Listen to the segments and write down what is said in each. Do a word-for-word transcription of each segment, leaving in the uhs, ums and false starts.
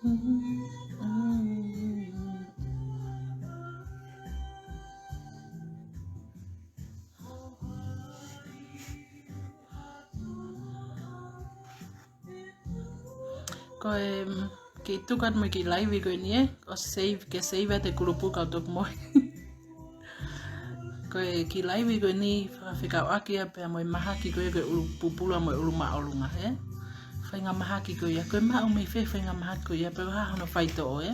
Ko e, mm, kiʻi tuku atu mo e kiʻi laivi ko eni ē, ʻo save, ke save atu e kulupu kau toki mohe. Ko e kiʻi laivi ko eni, fakafekauʻaki ia pea mo e mahaki ko ia ko e ʻulu pupula mo e ʻulu māʻolunga, ē? Faʻahinga mahaki ko ia, ko e maʻu mei fē faʻahinga mahaki ko ia, pe ko e hā hono faitoʻo, ē?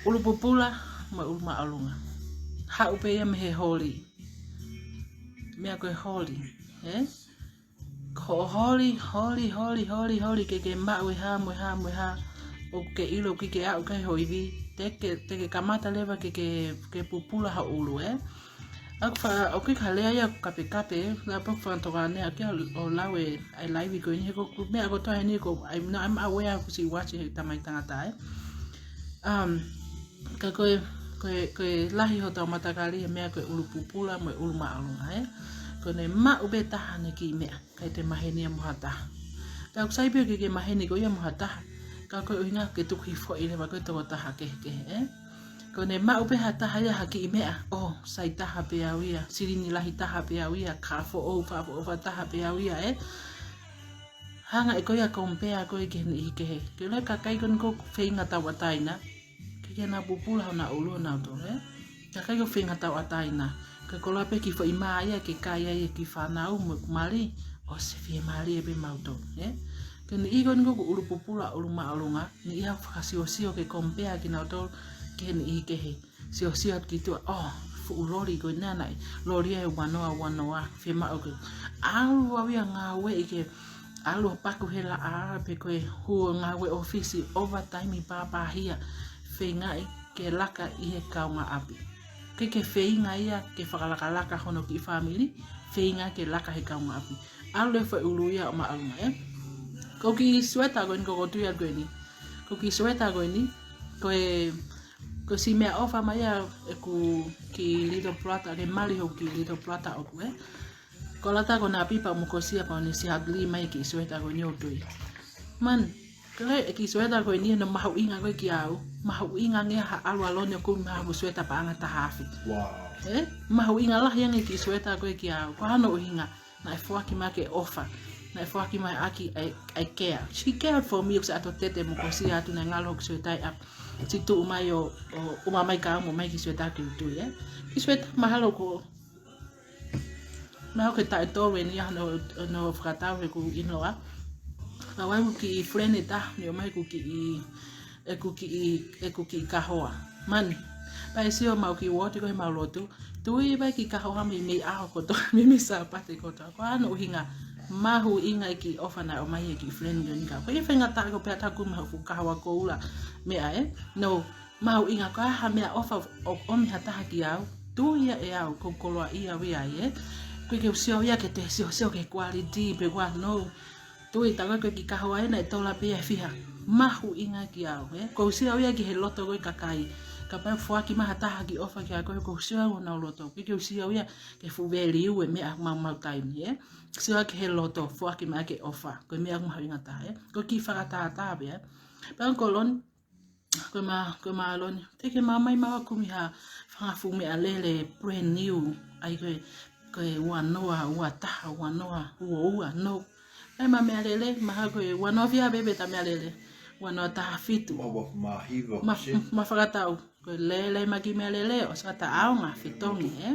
ʻUlu pupula mo e ʻulu māʻolunga. Haʻu pē ia mei he holi. Meʻa ko e holi, ē? Ko e holi, holi, holi, holi, holi, ke ke maʻu e hā mo e hā mo e hā. ʻOku ke ʻilo ʻoku ʻikai ke aʻu ki ai ho ivi. Te ke, te ke kamata leva ke, ke, ke pupula ho ʻulu, ē? ʻOku fa-, ʻoku ʻikai ke lea ia ʻoku kapekape, ē? Naʻa ʻoku ou fakatokangaʻi ʻaki ʻo, ʻo lau e, ʻa e laivi ko eni he ko e meʻa kotoa heni ko, ʻai, naʻa, I'm aware ʻoku siʻi watch he tamai tangata, ē? Um, ka ko e, ko e, ko e lahi hotau matakali he meʻa ko e ʻulu pupula mo e ʻulu māʻolunga, ē? Ko ʻene maʻu pē taha ʻene kiʻi meʻa, ʻikai te maheni ia mo ha taha. Pea ʻoku sai pē ʻoku ʻikai ke maheni koe ia mo ha taha. Ka ko e ʻuhinga ke tuku hifo ʻi leva ko e tokotaha kehekehe, ē? Ko ʻene maʻu pē ha taha ia ha kiʻi meʻa. ʻŌ, sai taha pē au ia, silini lahi taha pē au ia, ka foʻou, fa foʻou, fa taha pē au ia, ē? Hanga ʻe koe ia ʻo compare koe ki he niʻihi kehe. Ke ʻilo e kakai ko eni ʻoku feinga tauʻatāina. ʻIkai ke nau pupula honau ʻulu ʻonautolu, ē? Kakai ʻoku feinga tauʻatāina. Ko e koloa pē kiʻi foʻi mā ia ke kai ai e kiʻi fānau mo e mali, ʻosi fiemālie pē mautolu, ē? Ko e niʻihi ko eni ʻoku ʻulu pupula ʻulu māʻolunga, niʻihi ʻoku fakasiosio ke compare kinautolu ki he niʻihi kehe. Siosio atu ki tuʻa, ʻō, fuʻu loli ko ena naʻe, loli ʻe uanoa, uanoa, fiemaʻu ke ʻalu au ia ʻo ngāueʻi ke ʻalu ʻo paku he laʻā, pe ko e hū ʻo ngāue ʻōfisi, overtime pāpāhia, feingaʻi ke laka ʻi he kaungāʻapi. ʻIkai ke feinga ia ke fakalakalaka hono kiʻi fāmili, feinga ke laka he kaungāʻapi. ʻAlu e foʻi ʻulu ia ʻo māʻolunga, ē? Ko e kiʻi sueta ko eni ʻoku ou tui atu ko eni. Ko e kiʻi sueta ko eni, ko e, ko e siʻi meʻaʻofa mai ia ʻeku kiʻi little brother, ke mali hoku kiʻi little brother ʻoʻoku, ē? Ko e lata ko ena pē pea u mokosia pea ne siʻi hard li mai e kiʻi sueta ko eni ʻoku ou tui. Man, ko e kiʻi sueta ko eni ʻoku mahuʻinga ko ē kiate au. Mahuʻinga ange ha ʻalu ʻa Loni ʻo kumi ha fuʻu sueta paʻanga taha afe. Wow. Ē? Mahuʻinga lahi ange e kiʻi sueta ko ē kiate au. Ko e hā hono ʻuhinga? Naʻe foaki mai ʻaki e ʻofa. Naʻe foaki mai ʻaki e, e care. She cared for me, ʻoku sai atu ʻo tete mokosia atu naʻe ngalo hoku sueta ʻi ʻapi. Siʻi tuʻu mai ʻo, ʻo ʻuma mai ka mo mai kiʻi sueta ki he tuʻi, ē. Kiʻi sueta mahalo ko, mahalo ko e taʻu ʻe tolu eni ia hono, hono fakatau heʻeku in-law. Ka ʻoku ʻi ai ʻeku kiʻi friend ʻe taha, ne ʻomai ʻeku kiʻi, ʻeku kiʻi, ʻeku kiʻi kahoa. Man, pea ʻe sio homau kiʻi uooti ko ē heʻemau lotu. Tui pē kiʻi kahoa mei, mei ʻaho kotoa, mei, mei Sāpate kotoa. Ko e hā hono ʻuhinga? Mahuʻinga e kiʻi ʻofa naʻe ʻomai ʻe he kiʻi friend ko eni kiate au. Ko e faingataʻa ko e pea taku mahu fuʻu kahoa koula meʻa, ē? No, mahuʻinga ko e hā ha meʻaʻofa ʻoku ʻomi ʻe ha taha kiate au. Tui ia ʻe au, ʻoku ou koloaʻia au ia ai, ē? ʻOku ʻikai ke u sio ia ke te siosio ki he quality, pe ko e hā, no. Tui, tā ko ē ko e kiʻi kahoa ena ʻe tola pē ia ʻe fiha. Mahuʻinga kiate au, ē? ʻOku ou sio au ia ki he loto ko ē ʻo e kakai. Kapau ʻe foaki mai ha taha ha kiʻi ʻofa kiate koe, ʻoku ou sio au honau loto. ʻOku ʻikai ke u sio au ia ki he fuʻu value e meʻa maumau taimi, ē? Sio au ki he loto, foaki mai ʻaki e ʻofa. Ko e meʻa ʻoku mahuʻinga taha, ē? Ko e kiʻi fakatātā pē, ē? Pea ko Loni, ko e mā, ko e mā Loni. Te ke mā mai maua kumi ha fanga fuʻu meʻalele brand new. ʻAi ko e, ko e uanoa, ua taha, uanoa, ua ua, no. ʻAi mā meʻalele, mahalo ko e uanoa fiha pē pē ta meʻalele. Uanoa taha fitu. Mā, mā, mā hiva, mā, percent. Mā fakatau. Ko e lele mā kiʻi meʻalele, ʻosi ʻa e ʻaonga, fetongi, ē?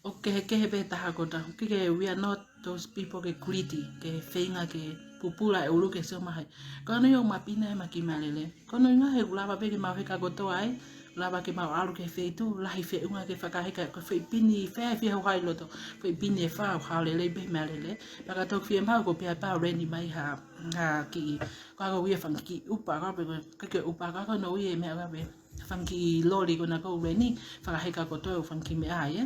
ʻOku kehekehe pē taha kotoa. ʻOku ʻikai ke, we are not those people ke greedy, ke feinga ke pupula e ʻulu ke sio mai. Ko hono ʻuhinga ʻoku mapina e mā kiʻi meʻalele. Ko hono ʻuhinga he ʻoku lava pē ke mau heka kotoa ai, lava ke mau ʻalu ki he feituʻu, lahi feʻunga ke fakaheka, ko e foʻi pini, fē fē hau hai loto, foʻi pini ʻe fā, hau lelei pē meʻalele. Pea ka toki fiemaʻu ʻoku ou pehē pē ʻe Leni mai ha, ha kiʻi, ko e hā ko e ʻuhinga fanga kiʻi ʻupa, ka pe ko e, ko e ʻupa, ka ko hono ʻuhinga e meʻa ka pe. Fanga kiʻi loli ko ena ko ē ʻa Leni, fakaheka kotoa ʻo fanga kiʻi meʻa ai, ē.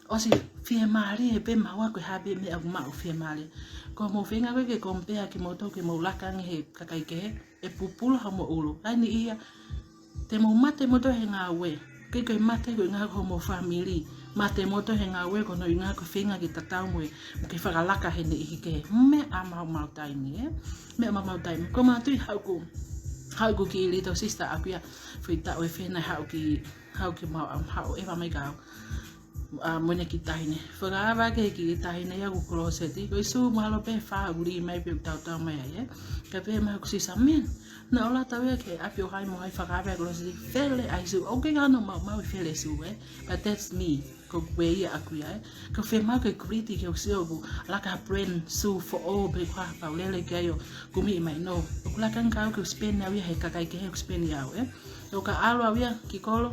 ʻOsi fiemālie pē maua ko e hā pē meʻa ʻoku maʻu fiemālie. Ko hoʻomou feinga ko ē ke compare kimoutolu ke mou laka ange he kakai kehe, ʻe pupula homou ʻulu. ʻAi niʻihi ia, te mou mate moutolu he ngāue. ʻIkai ke mate ko e ʻuhinga ko homou fāmili. Mate moutolu he ngāue ko hono ʻuhinga ko e feinga ke tatau mo e, ke fakalaka he niʻihi kehe. Meʻa maumau taimi, ē. Meʻa maumau taimi. Ko mātuʻa haʻu ko Haʻu ʻeku kiʻi little sister ʻaʻaku ia, foʻi taʻu ʻe fiha naʻe haʻu ki, haʻu ki mau, um, haʻu ʻeva mai kia au. ʻA, mo ʻene kiʻi taʻahine. Fakaava ki he kiʻi taʻahine ia ʻoku closet. Ko e sū mahalo pē fā ʻoku lī mai pē ʻoku tautau mai ai, ē. Ka pehē mai hoku sisa, man, naʻa ku ʻalu atu au ia ki ʻapi ʻo hai mo hai, fakaava e closet. Fele ai sū. ʻOku ʻikai ke ʻi ai hano maumau ʻi fele sū, ē. But that's me. Ko e ʻuhinga ʻaʻaku ia, ē. Ko e fiemaʻu ke create ke u sio ʻoku laka ha brand sū foʻou pe ko e hā, pea u lele ki ai ʻo kumi mai, no. ʻOku laka ange kia au ke u spend au ia he kakai kehe ʻoku spend ia au, ē. ʻOku ka ʻalu au ia ki kolo,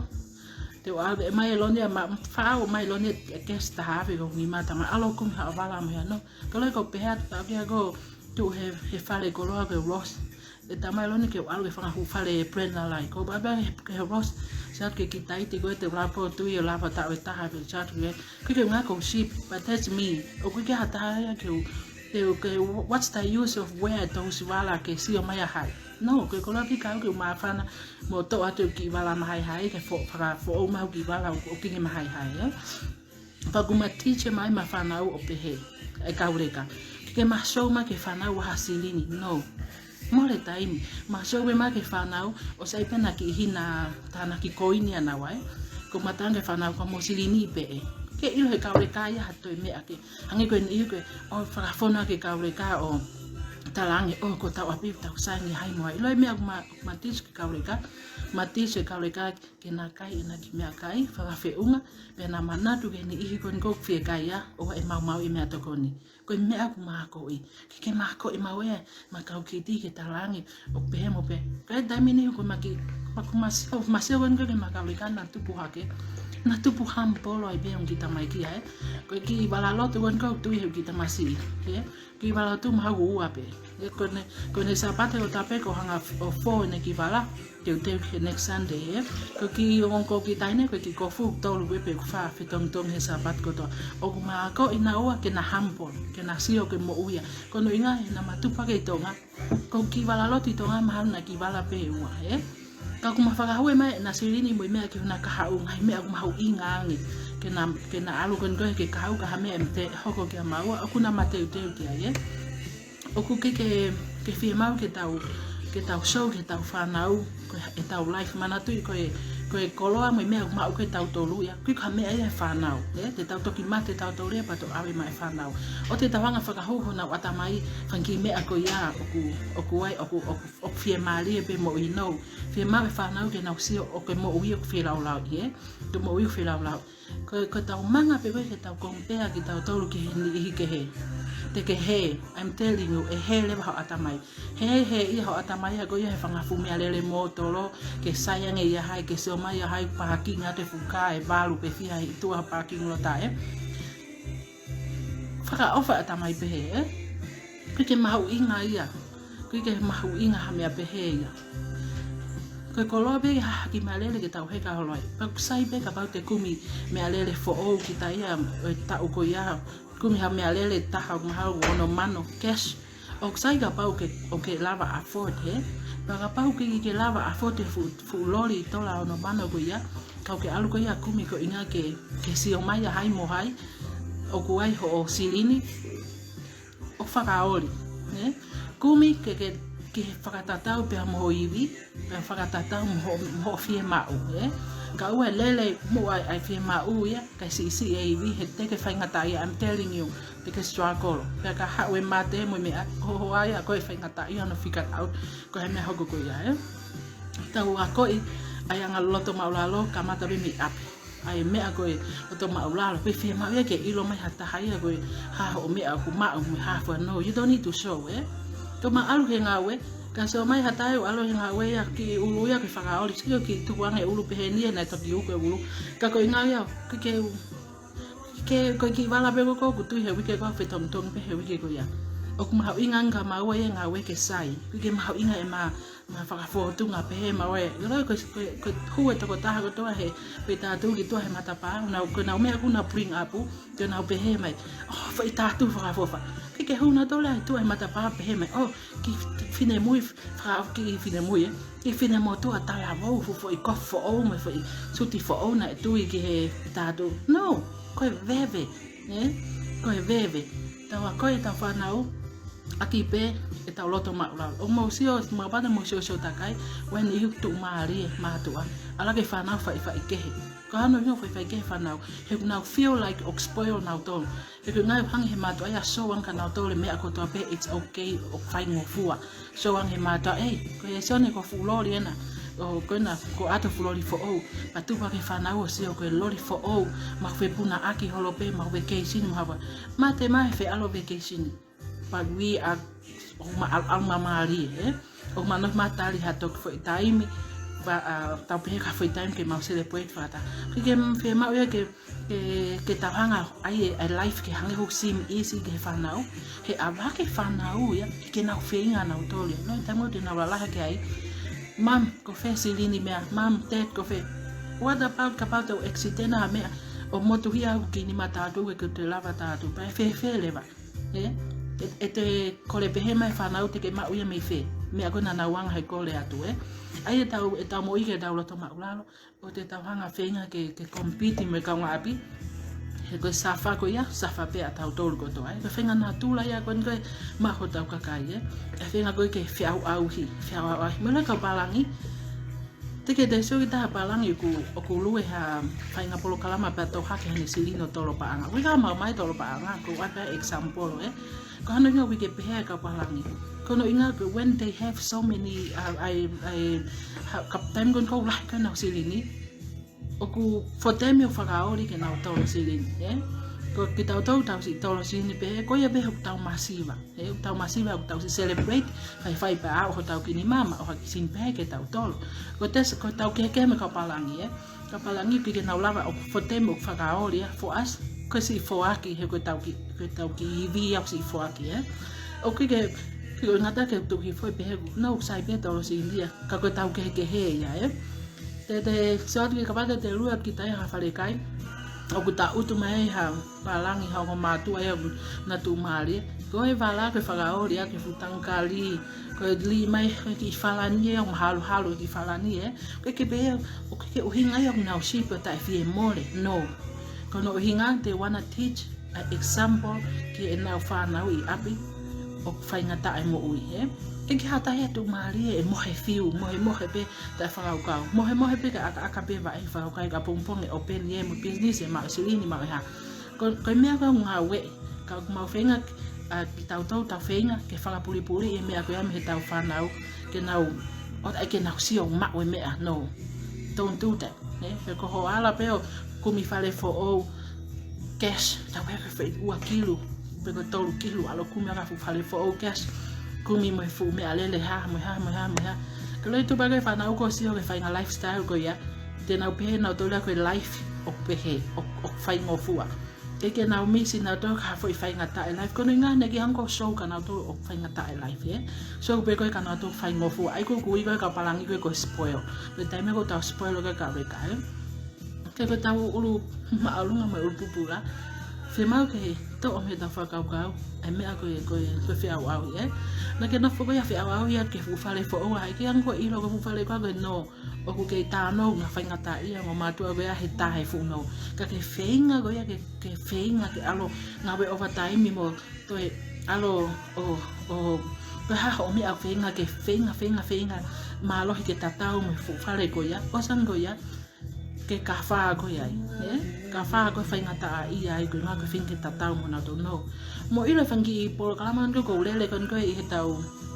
te u ʻave mai e loni ia, ma, fā ʻo mai loni ia, ke si taha ʻave ko ngi mata ma ʻalu kumi haʻo vala mo ia, no. Ka loi ko pehē atu kia au ko tuʻu he, he fale koloa ke Ross. ʻE tama e loni ke u ʻalu ke fanga hū fale brand lalai. Ko baba he, he Ross, sa ke kiʻi taite ko e te lava ʻo tui ʻo lava taʻu ʻe taha pe sa ke, ke ke ngā ko ship, but that's me. ʻOku ʻikai ke ha taha ia ke u, te u ke, what's the use of wear those vala ke sio mai ʻa hai? No, ko e koloa pē kia au ke u māfana mo toʻo atu e kiʻi vala mahaihai, ke fo, fakafoʻou mai hoku kiʻi vala ʻo, ʻo kingi mahaihai, ē? Pea ʻoku ma teach mai ma fānau ʻo pehē, e kau leka. Ke ke ma show mai ki he fānau ha silini, no. Mole taimi, ma show mai ki he fānau, ʻosi ʻi ai pē ʻena kiʻi hina, tā ʻena kiʻi koini ʻanaua, ē. Ko ma tala ki he fānau ko mo silini pē ē. Ke ʻilo he kau leka ia ha toe meʻa ke. Hangē ko eni ʻi he ko e, ʻo fakafonu ki he kau leka ʻo talaange, ʻo ko tau ʻapi, tau sai ange hai mo hai. ʻIlo e meʻa ʻoku ma, ma teach ki he kau leka, ma teach e kau leka, ke na kai ʻena kiʻi meʻakai, fakafeʻunga, pea na manatu ki he niʻihi ko eni ʻoku fiekaia, ʻoua ʻe maumauʻi e meʻatokoni. Ko e meʻa ʻoku ma akoʻi, ke ke ma akoʻi maʻu ʻe, ma kau kiti ke talaange, ʻo pehē mo pehē. Ka e taimi ni ko e ma kiʻi, ma ko ma sio, ma sio ko eni ko e kiʻi meʻakai leka na tupu hake, na tupu humble ai pē ʻa e ongo kiʻi tamaiki ia, ē. Ko e kiʻi vala lotu ko eni ʻoku tui he kiʻi tamasiʻi, ē. Kiʻi vala lotu maha ua pē. ʻE ko ʻene, ko ʻene Sāpate ʻo tape ko hanga ʻo fō ʻene kiʻi vala, teuteu ki he next Sunday, ē. Ko e kiʻi ongo kiʻi taʻahine, ko e kiʻi kofu tolu pē pe ʻoku fā fetongitongi he Sāpate kotoa. ʻOku ma akoʻi naua ke na humble, ke na sio ki he moʻui ia. Ko hono ʻuhinga he naʻa ma tupu hake ʻi Tonga. Ko e kiʻi vala lotu ʻi Tonga mahalo na kiʻi vala pē ʻe ua, ē. Ka ʻoku ma fakahū mai ʻena silini mo e meʻa ki hona kahaʻu, ngaahi meʻa ʻoku mahuʻinga ange. Ke na, ke na ʻalu ko eni ko ē ke kahaʻu ka ha meʻa ʻe mate hoko kia maua, ʻoku na ma teuteu ki ai, ē. ʻOku ke, ke, ke fiemaʻu ke tau, ke tau show ki he tau fānau, ko e, ʻetau life, manatuʻi ko e, ko e koloa mo e meʻa ʻoku maʻu ko e tautolu ia, ʻoku ʻikai ko ha meʻa ia ʻa e fānau, ē? Te tau toki mate tautolu ia pea toki ʻave mai e fānau. ʻOua te tau hanga fakahū honau ʻatamai, fanga kiʻi meʻa ko ia, ʻoku, ʻoku ai, ʻoku, ʻoku, ʻoku fiemālie pē moʻui, no. Fiemaʻu e fānau ke nau sio ʻoku ke moʻui ʻoku felaulauʻi, ē? Ke moʻui ʻoku felaulauʻi. Ko, ko ʻetau manga pē ko ē ke tau compare kitautolu ki he niʻihi kehe. Te ke hē, I'm telling you, ʻe hē leva ho ʻatamai. Hē, hē ia ho ʻatamai ia ko ia he fanga fuʻu meʻalele mōtolo, ke sai ange ia hai, ke sio mai ia hai, parking atu e fuʻu kā ʻe valu pe fiha ʻi tuʻa parking lot ē. Fakaʻofa ʻatamai pehē, ē? ʻIkai ke mahuʻinga ia. ʻIkai ke mahuʻinga ha meʻa pehē ia. Ko e koloa pē ha kiʻi meʻalele ke tau heka holo ai. Pea ʻoku sai pē kapau te kumi meʻalele foʻou kita ia, ʻe taʻu ko ia, kumi ha meʻalele taha ʻoku mahalo ʻoku ono mano cash. ʻOku sai kapau ke, ʻoku ke lava afford, ē? Pea kapau ʻoku ke, ke lava afford e fuʻu, fuʻu loli tola ono mano ko ia, ka ʻoku ke ʻalu ko ia kumi ko e ʻuhinga ke, ke sio mai ʻa hai mo hai, ʻoku ai hoʻo silini, ʻo fakaoli, ē? Kumi ke, ke, ke fakatatau pea mo ho ivi, pea fakatatau mo ho, mo ho fiemaʻu, ē? Kae ʻoua ʻe lele muʻa ʻa e fiemaʻu ia, kae siʻisiʻi e ivi, he te ke faingataʻaʻia, I'm telling you, te ke struggle. Pea ka haʻu e mate mo e meʻa, ko hoʻo ʻai ʻa koe faingataʻaʻia ʻo figure out ko e hā e meʻa hoko ko ia, ē? Tau akoʻi ʻa e anga loto maʻulalo, kamata pē mei ʻapi. ʻA e meʻa ko e loto maʻulalo, ko e fiemaʻu ia ke ʻilo mai ha taha ia ko e hā hoʻo meʻa ʻoku maʻu mo e hā fua, no, you don't need to show, ē? Ko ma ʻalu he ngāue, ka sio mai ha taha ʻoku ʻalu he ngāue ia ki ʻulu ia ke fakaoli, sio ki tukuange ʻulu pehē ni ē naʻe toki uku e ʻulu. Ka ko e ngāue ia, ke, ke, ke, ko e kiʻi vala pē ko ē ʻoku tui he uike ko ē fetongitongi pē he uike ko ia. ʻOku mahuʻinga ange kia maua ia e ngāue ke sai. ʻIkai ke mahuʻinga ʻema, ʻema fakafōtunga pehē maua ē. ʻIo, ko, ko, ko e hū e tokotaha kotoa he, pe tātū ki tuʻa he matapā, nau, ko ʻenau meʻa ʻoku nau bring up, ko ʻenau pehē mai, ʻo, foʻi tātū fakaʻofoʻofa. ʻIkai ke hū nautolu ia ki tuʻa he matapā pehē mai, ʻo, kiʻi finemui, faka-, kiʻi finemui, ē? Kiʻi finemotuʻa talavou, fuʻu foʻi kofu foʻou, mo e foʻi suti foʻou naʻe tui ki he tātū. No, ko e veve, ē? Ko e veve. Tau akoʻi ʻetau fānau, ʻaki pē ʻetau loto maʻulalo. ʻOku mau sio, mau pata mau sio sio takai, ʻoku ʻi ai e niʻihi ʻoku tuʻumālie mātuʻa, ʻalu ki he fānau faʻifaʻi kehe. Ko hono ʻuhinga ʻoku faʻifaʻi kehe e fānau, he ʻoku nau feel like ʻoku spoil nautolu. He ʻoku ngali hangē he mātuʻa ia ʻoku show ange kia nautolu e meʻa kotoa pē, it's okay, ʻoku faingofua. Show ange he mātuʻa, ʻei, ko e sione ko e fuʻu loli ena, ʻo ko ena ko e ʻato fuʻu loli foʻou. Pea tupu hake e fānau ʻo sio ko e loli foʻou, mau fepuna ʻaki holo pē, mau vacation, mau hapa. Mate mai he ʻalu vacation. But we are, ʻoku ma ʻalu, ʻalu māmālie, ē? ʻOku ma nofo ma tali ha toki foʻi taimi, pea, ʻa, tau pehē ka foʻi taimi ke mau celebrate fakataha. Ke, ke fiemaʻu ia ke, ke, ke tau hanga ʻai e, e life ke hangē ʻoku seem easy ki he fānau. He ʻave hake e fānau ia, ke nau feinga nautolu ia. No, taimi ʻoku nau lalahi hake ai. Mum, ko fē silini meʻa, mum, dad, ko fē. What about, kapau te u accident ha meʻa, ʻo motuhia hoku kiʻi nima taʻutu, ke u toe lava taʻutu, pea ʻe fēfē leva. Ē? ʻE, ʻe toe kole pehē mai e fānau te ke maʻu ia mei fē. Meʻa ko ē naʻa nau anga he kole atu, ē. ʻAi ʻetau, ʻetau moʻui ke tau loto maʻulalo. ʻO te tau hanga feinga ke, ke compete mo e kaungāʻapi. He ko e suffer ko ia, suffer pē ʻa tautolu kotoa, ē. Ko e feinga natula ia ko eni ko e maʻu hotau kakai, ē. ʻE feinga ko ē ke feʻauʻauhi, feʻauʻauhi. Mo e laka pālangi. Te ke te sio ki ha taha pālangi ʻoku, ʻoku lue ha faʻahinga polokalama pea tō hake haʻane silini ʻo tolo paʻanga. ʻOku ʻikai ke maʻu mai tolo paʻanga, ko e ʻai pē example, ē. Ko hono ʻuhinga ʻoku ʻikai ke pehē e kau pālangi. Ko hono ʻuhinga ko e when they have so many, uh, I, I, ha, ka taimi ko eni ʻoku lahi ko ē ʻenau silini. ʻOku for them ʻoku fakaoli ke nau tolo silini, ē. Ko kitautolu tau siʻi tolo silini pē, ko ia pē ʻoku tau masiva. Ē, ʻoku tau masiva, ʻoku tau siʻi celebrate, faifai pē ʻa hotau kiʻi nima, maʻu ha kiʻi silini pē ke tau tolo. Ko e tesi, ko ʻetau kehekehe mo e kau pālangi, ē. Kau pālangi ʻoku ʻikai ke nau lava, ʻoku for them ʻoku fakaoli ia, for us, ko e siʻi foaki, he ko ʻetau kiʻi, ko ʻetau kiʻi ivi ia ʻoku siʻi foaki, ē. ʻOku ʻikai ke, ʻikai ke ngata ke tuki foʻi pehē, no, sai pē tolo silini ia, ka ko ʻetau kehekehe ia, ē. Te, te, sio atu ki he kapau te te lue atu ki ha taha falekai, ʻoku taʻutu mai ha pālangi, ha ongo mātuʻa ia ʻoku nau tuʻumālie. Ko e vala ko e fakaoli ia ki he fuʻu tangikali, ko e lī mai ko e kiʻi falani ia, ʻo mahaluhalu e kiʻi falani, ē. ʻOku ʻikai ke pehē, ʻoku ʻikai ke ʻuhinga ia ʻoku nau sipi ʻo taʻefiemole, no. Ko hono ʻuhinga they wanna teach a example ki heʻenau fānau ʻi ʻapi ʻoku faingataʻa e moʻui, ē. ʻIkai ke ha taha ia tuʻumālie ʻe mohe fiu, mohemohe pē taʻefakakaukau. Mohemohe pē kae ʻakaʻaka pē vaʻe fakakaukau, kae pongipongi ʻopen ia mo e business ʻe maʻu e silini, maʻu e hā. Ko, ko e meʻa ko ē ʻoku ngāueʻi, ka ʻoku mau feinga, ʻa, kitautolu tau feinga ke fakapulipuliʻi e meʻa ko ia mei heʻetau fānau, ke nau, ʻoua ʻe ke nau sio maʻu e meʻa, no. Don't do that. Ē, he ko hoʻo ala pē ʻo kumi fale foʻou, cash, tau pehē ko e foʻi ua kilu, pe ko e tolu kilu, ʻalu ʻo kumi ʻaki ha fuʻu fale foʻou cash, kumi mo e fuʻu meʻalele hā, mo e hā, mo e hā, mo e hā. Ka loi tupu hake e fānau ʻoku sio ki he faʻahinga lifestyle ko ia, te nau pehē nautolu ia ko e life ʻoku pehē, ʻoku, ʻoku faingofua. ʻIkai ke nau misi nautolu ki ha foʻi faingataʻa e life. Ko hono ʻuhinga naʻe ʻikai hangē ʻoku show kia nautolu ʻoku faingataʻa e life, ē. Show pē ko ē kia nautolu ʻoku faingofua. ʻAi ko e kui ko ē kau pālangi ko ē ko e spoil. Ko e taimi ko ē ʻoku tau spoil ko ē kau leka, ē. Ke ko ʻetau ʻulu māʻolunga mo e ʻulu pupula. Fiemaʻu ke toʻo mei heʻetau fakakaukau e meʻa ko e, ko e, ko e feʻauʻauhi, ē. Naʻa ke nofo ko ia feʻauʻauhi atu ki he fuʻu fale foʻou, ʻikai ke hangē ʻoku ʻilo ko e fuʻu fale ko ē ko e no. ʻOku kei tānaki ʻa e faingataʻaʻia ʻa e ongo mātuʻa ko ia he tā he fuʻu no. Ka ke feinga ko ia ke, ke feinga ke ʻalu ʻo ngāue overtime mo toe ʻalu ʻo, ʻo, ʻo, ko e hā hoʻo meʻa ʻoku feinga ke feinga, feinga, feinga mālohi ke tatau mo e fuʻu fale ko ia, ʻosi ange ko ia, ke kafā ko ia ai, ē? Kafā ko e faingataʻaʻia ai ko e ʻuhinga ko e feinga ke tatau mo nautolu, no. Mou ʻilo e fanga kiʻi polokalama ko ē ʻoku lele ko ē ʻi heʻetau,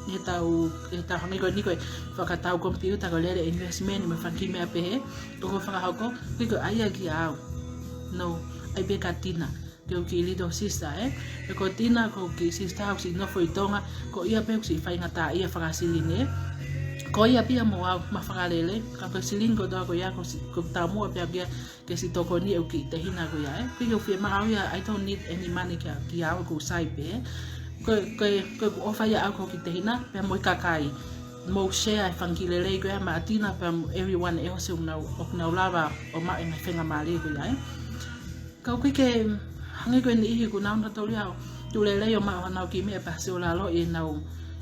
ʻi heʻetau, ʻi heʻetau hangē ko eni ko e fakatau computer ko e lele investment mo e fanga kiʻi meʻa pehē, ʻoku ou fakahoko, ʻikai ko e ʻai ia kia au. No, ʻai pē kia Tina, ko hoku kiʻi little sister, ē. Pea ko Tina, ko hoku kiʻi sister, ʻoku siʻi nofo ʻi Tonga, ko ia pē ʻoku siʻi faingataʻaʻia fakasilini, ē. Ko ia pē ia mo au, ma fakalele, ka ko e silini kotoa ko ia, ko si-, ko e taumuʻa pē ia ke siʻi tokoni ʻeku kiʻi tehina ko ia, ē. ʻOku ʻikai ke u fiemaʻu ia, I don't need any money kia, kia au, ʻoku sai pē, ē. Ko, ko, ko ʻeku ʻofa ia ʻaʻaku ki he kiʻi tehina, pea mo e kakai. Mou share e fanga kiʻi lelei ko ia maʻa Tina, pea mo everyone else ʻoku nau, ʻoku nau lava ʻo maʻu e ngaahi faingamālie ko ia, ē. Ka ʻoku ʻikai ke hangē ko e niʻihi ʻoku nau nau toli au, tuʻu lelei ʻo maʻu honau kiʻi meʻa pea sio lalo ʻi heʻenau,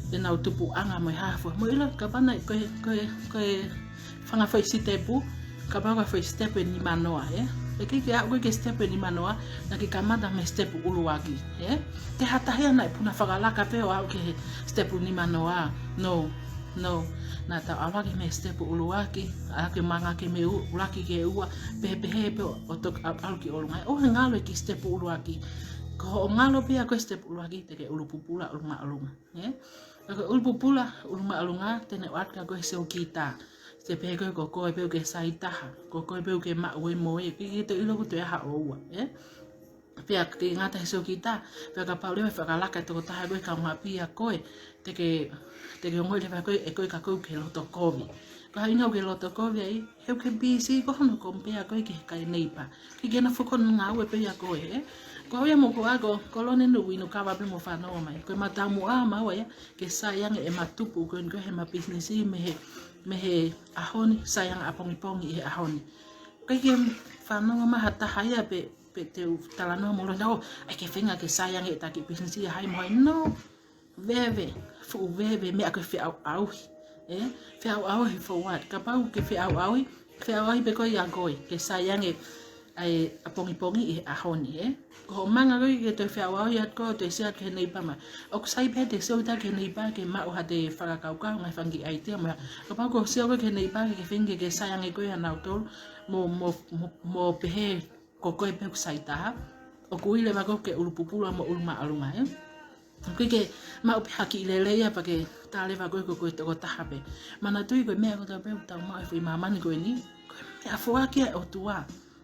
ʻenau tupuʻanga mo e hā fua. Mou ʻilo, kapau naʻe, ko e, ko e, ko e fanga foʻi sitepu, kapau ko e foʻi sitepu ʻe nimanoa, ē. ʻIkai ke aʻu koe ki he step ʻe nimanoa, naʻa ke kamata mei he step ʻuluaki, ē? Te hatahi ana e puna fakalaka pē ʻo aʻu ki he step nimanoa. No, no. Naʻa tau ʻalu hake mei he step ʻuluaki, ʻalu hake manga ke mei ʻuluaki ki he ua, pehē pehē pē ʻo toki ʻalu ki ʻolunga. ʻOua ʻe ngalo ki he step ʻuluaki. Ko hoʻo ngalo pē ia ko e step ʻuluaki, te ke ʻulu pupula, ʻulu māʻolunga, ē? Ka ko e ʻulu pupula, ʻulu māʻolunga, te ne ʻoatu kia koe e sio kita. Te pehē ko ē ko koe pē ʻoku ke sai taha, ko koe pē ʻoku ke maʻu e moe, ʻikai ke toe ʻilo ʻoku toe ʻi ai haʻo ua, ē? Pea ʻikai ke ngata he sio kita, pea kapau leva ʻe fakalaka e tokotaha ko ē kaungāʻapi ʻia koe, te ke, te ke ongoʻi leva ʻe koe, ʻe koe ka koe ke loto kovi. Ko e ʻuhinga ʻoku ke loto kovi ai, he ʻoku ke busy, ko hono compare koe ki he kakai neighbor. ʻIkai ke na fokona ngāue pē ʻia koe, ē? Ko au ia mo ko ako, ko Lone Nuʻu inu kava pē mo fanongo mai. Ko e matamuʻa maua ia, ke sai ange ʻema tupu, ko eni ko ē heʻema pisinisi, mei he, mei he ʻaho ni, sai ange ʻapongipongi ʻi he ʻaho ni. ʻIkai ke fanongo mai ha taha ia pē, pē te u talanoa mo Lone, ʻo, ʻai ke feinga ke sai ange ʻeta kiʻi pisinisi ʻa hai mo hai, no. Veve, fuʻu veve, meʻa ko e feʻauʻauhi. Ē? Feʻauʻauhi for what? Kapau ke feʻauʻauhi, feʻauʻauhi pē koe ʻia koe, ke sai ange ʻa e ʻapongipongi ʻi he ʻaho ni, ē? Ko hoʻo manga ko ē ke toe feʻauʻauhi atu koe, toe sio atu ki he neighbor mai. ʻOku sai pē te sio atu ki he neighbor ke maʻu haʻate fakakaukau, ngaahi fanga kiʻi idea mai. Kapau ko e sio koe ki he neighbor ke feinga ke sai ange koe ʻia nautolu, mo, mo, mo, mo pehē ko koe pē ʻoku sai taha, ʻoku ui leva koe ke ʻulu pupula mo ʻulu māʻolunga, ē? ʻOku ʻikai ke maʻu pē ha kiʻi lelei ia pea ke tā leva koe ko koe tokotaha pē. Manatuʻi ko e meʻa kotoa pē ʻoku tau maʻu he foʻi māmani ko eni, ko e meʻa foaki ʻe he ʻOtua,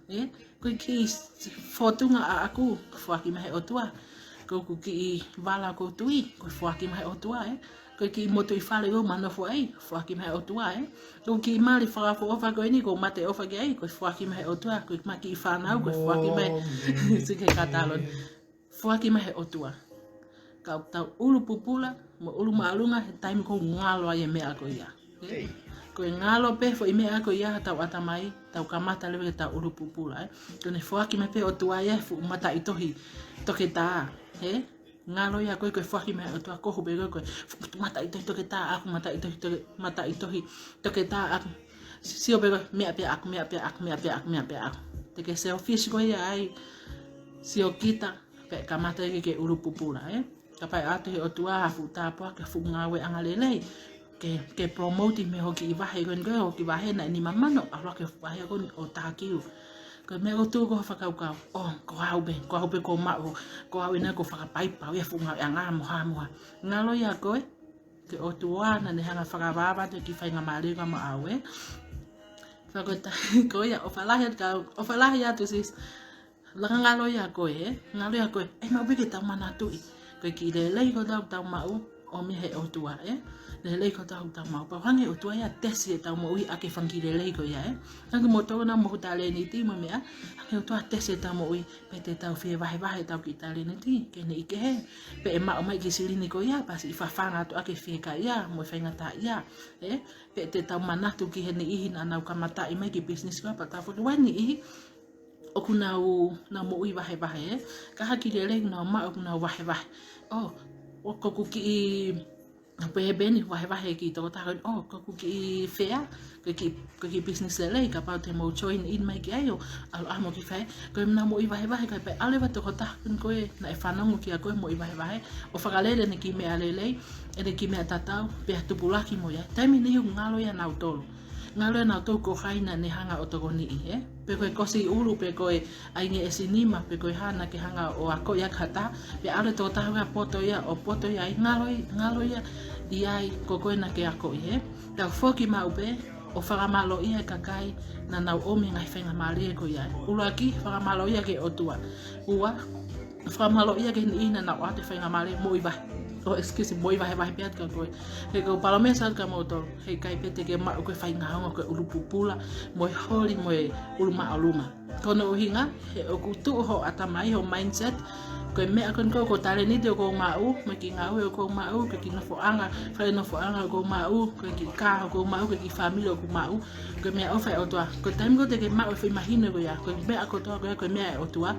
ē? Ko e kiʻi s-, fōtunga ʻaʻaku, foaki mai ʻe he ʻOtua. Ko ʻeku kiʻi vala ʻoku ou tui, ko e foaki mai ʻe he ʻOtua, ē? Ko e kiʻi motuʻi fale ʻoku ou nofo ai, foaki mai ʻe he ʻOtua, ē? Ko e kiʻi mali fakaʻofoʻofa ko eni, ʻoku ou mateʻofa ki ai, ko e foaki mai ʻe he ʻOtua, ko ʻema kiʻi fānau, ko e foaki mai, sike katalon. Foaki mai ʻe he ʻOtua. Ka ʻoku tau ʻulu pupula, mo ʻulu māʻolunga, he taimi ʻoku ngalo ai e meʻa ko ia. Ē? Ko e ngalo pē foʻi meʻa ko ia ʻi hotau ʻatamai, tau kamata leva ke tau ʻulu pupula, ē? Ko ʻene foaki mai pē ʻe he ʻOtua ia, fuʻu mataʻitohi toketā, ē? Ngalo ia ko ē ko e foaki mai ʻe he ʻOtua, kohu pē ko ē ko e fuʻu mataʻitohi toketā ʻaʻaku, mataʻitohi toke-, mataʻitohi toketā ʻaʻaku. Sio pē ko ē, meʻa pē ʻaʻaku, meʻa pē ʻaʻaku, meʻa pē ʻaʻaku, meʻa pē ʻaʻaku. Te ke selfish koe ia ai, sio kita, pea kamata ke ke ʻulu pupula, ē? Kapau ʻe ʻoatu ʻe he ʻOtua ha fuʻu tāpuaki, ha fuʻu ngāueʻanga lelei, ke, ke promote mei hoʻo kiʻi vahe ko eni ko ē, hoʻo kiʻi vahe naʻe nima mano, ʻalu hake hoʻo vahe ko eni ʻo taha kiu. Ko e meʻa ʻoku tuʻu ki hoʻo fakakaukau, ʻo, ko au pē, ko au pē ʻoku ou maʻu, ko au ʻena ʻoku ou fakapaipau ia fuʻu ngāueʻanga mo ha mo ha. Ngalo ia ko ē, ki he ʻOtua naʻa ne hanga ʻo fakavavevave atu e kiʻi faingamālie ko ia maʻau, ē? Pea ko e ta-, ko ia, ʻofa lahi atu ka, ʻofa lahi atu sis. Laka ngalo ia ko ē, ē? Ngalo ia ko ē, ʻe maʻu pē ke tau manatuʻi. Ko e kiʻi lelei kotoa ʻoku tau maʻu, ʻomi ʻe he ʻOtua, ē? Lelei kotoa ʻoku tau maʻu. Pea ʻoku hanga ʻe he ʻOtua ia ʻo tesi ʻetau moʻui ʻaki e fanga kiʻi lelei ko ia, ē? Hangē ko moutolu ʻoku mou talēniti mo e meʻa, hanga ʻe he ʻOtua ʻo tesi ʻetau moʻui, pe te tau fie vahevahe ʻetau kiʻi talēniti, ki he niʻihi kehe, pe ʻe maʻu mai e kiʻi silini ko ia, pea siʻi fafanga atu ʻaki e fiekaia, mo e faingataʻaʻia, ē? Pe te tau manatu ki he niʻihi naʻa nau kamataʻi mai e kiʻi business ko ia, pea tau foki ʻi he niʻihi, ʻoku nau, nau moʻui vahevahe, ē? Ka ha kiʻi lelei ʻoku nau maʻu ʻoku nau vahevahe. ʻO, ʻo ko ʻeku kiʻi, pehē pē eni vahevahe ki he tokotaha, ʻo, ko ʻeku kiʻi fea, ko e kiʻi, ko e kiʻi business lelei, kapau te mou join in mai ki ai ʻo, ʻalu ʻa mo ki fai, ko ʻenau moʻui vahevahe, kae pehē ʻalu leva e tokotaha ko ē, naʻe fanongo kia koe moʻui vahevahe, ʻo fakalele ʻene kiʻi meʻa lelei, ʻene kiʻi meʻa tatau, pea tupulaki mo ia. Taimi ʻe niʻihi ʻoku ngalo ia ʻia nautolu. Ngalo ʻia nautolu ko hai naʻa ne hanga ʻo tokoniʻi, ē? Pe ko e kosi ʻulu, pe ko e ʻaineʻesi nima, pe ko e hā naʻa ke hanga ʻo akoʻi ʻaki ha taha, pea ʻalu e tokotaha ko ē ʻo poto ia, ʻo poto ia ai, ngalo ia, ngalo ia ʻi ai ko koe naʻa ke akoʻi, ē? Tau foki maʻu pē, ʻo fakamālōʻia e kakai naʻa nau ʻomi e ngaahi faingamālie ko ia. ʻUluaki, fakamālōʻia ki he ʻOtua. Ua, fakamālōʻia ki he niʻihi naʻa nau ʻoatu e faingamālie moʻui vahe. ʻO, excuse, moʻui vahevahe pē atu kia koe. He ʻoku ou palōmesi atu kia moutolu, heʻikai pē te ke maʻu koe e faʻahinga ongo ko e ʻulu pupula, mo e holi, mo e ʻulu māʻolunga. Ko hono ʻuhinga, he ʻoku tuʻu hoʻo ʻatamai, hoʻo mindset, ko e meʻa ko eni ko ē, ko e talēniti ʻoku ou maʻu, mo e kiʻi ngāue ʻoku ou maʻu, ko e kiʻi nofoʻanga, fale nofoʻanga ʻoku ou maʻu, ko e kiʻi kā ʻoku ou maʻu, ko e kiʻi fāmili ʻoku ou maʻu, ko e meʻaʻofa ʻa e ʻOtua. Ko e taimi ko ē te ke maʻu e foʻi mahino ko ia, ko e meʻa kotoa ko ia, ko e meʻa ʻa e ʻOtua,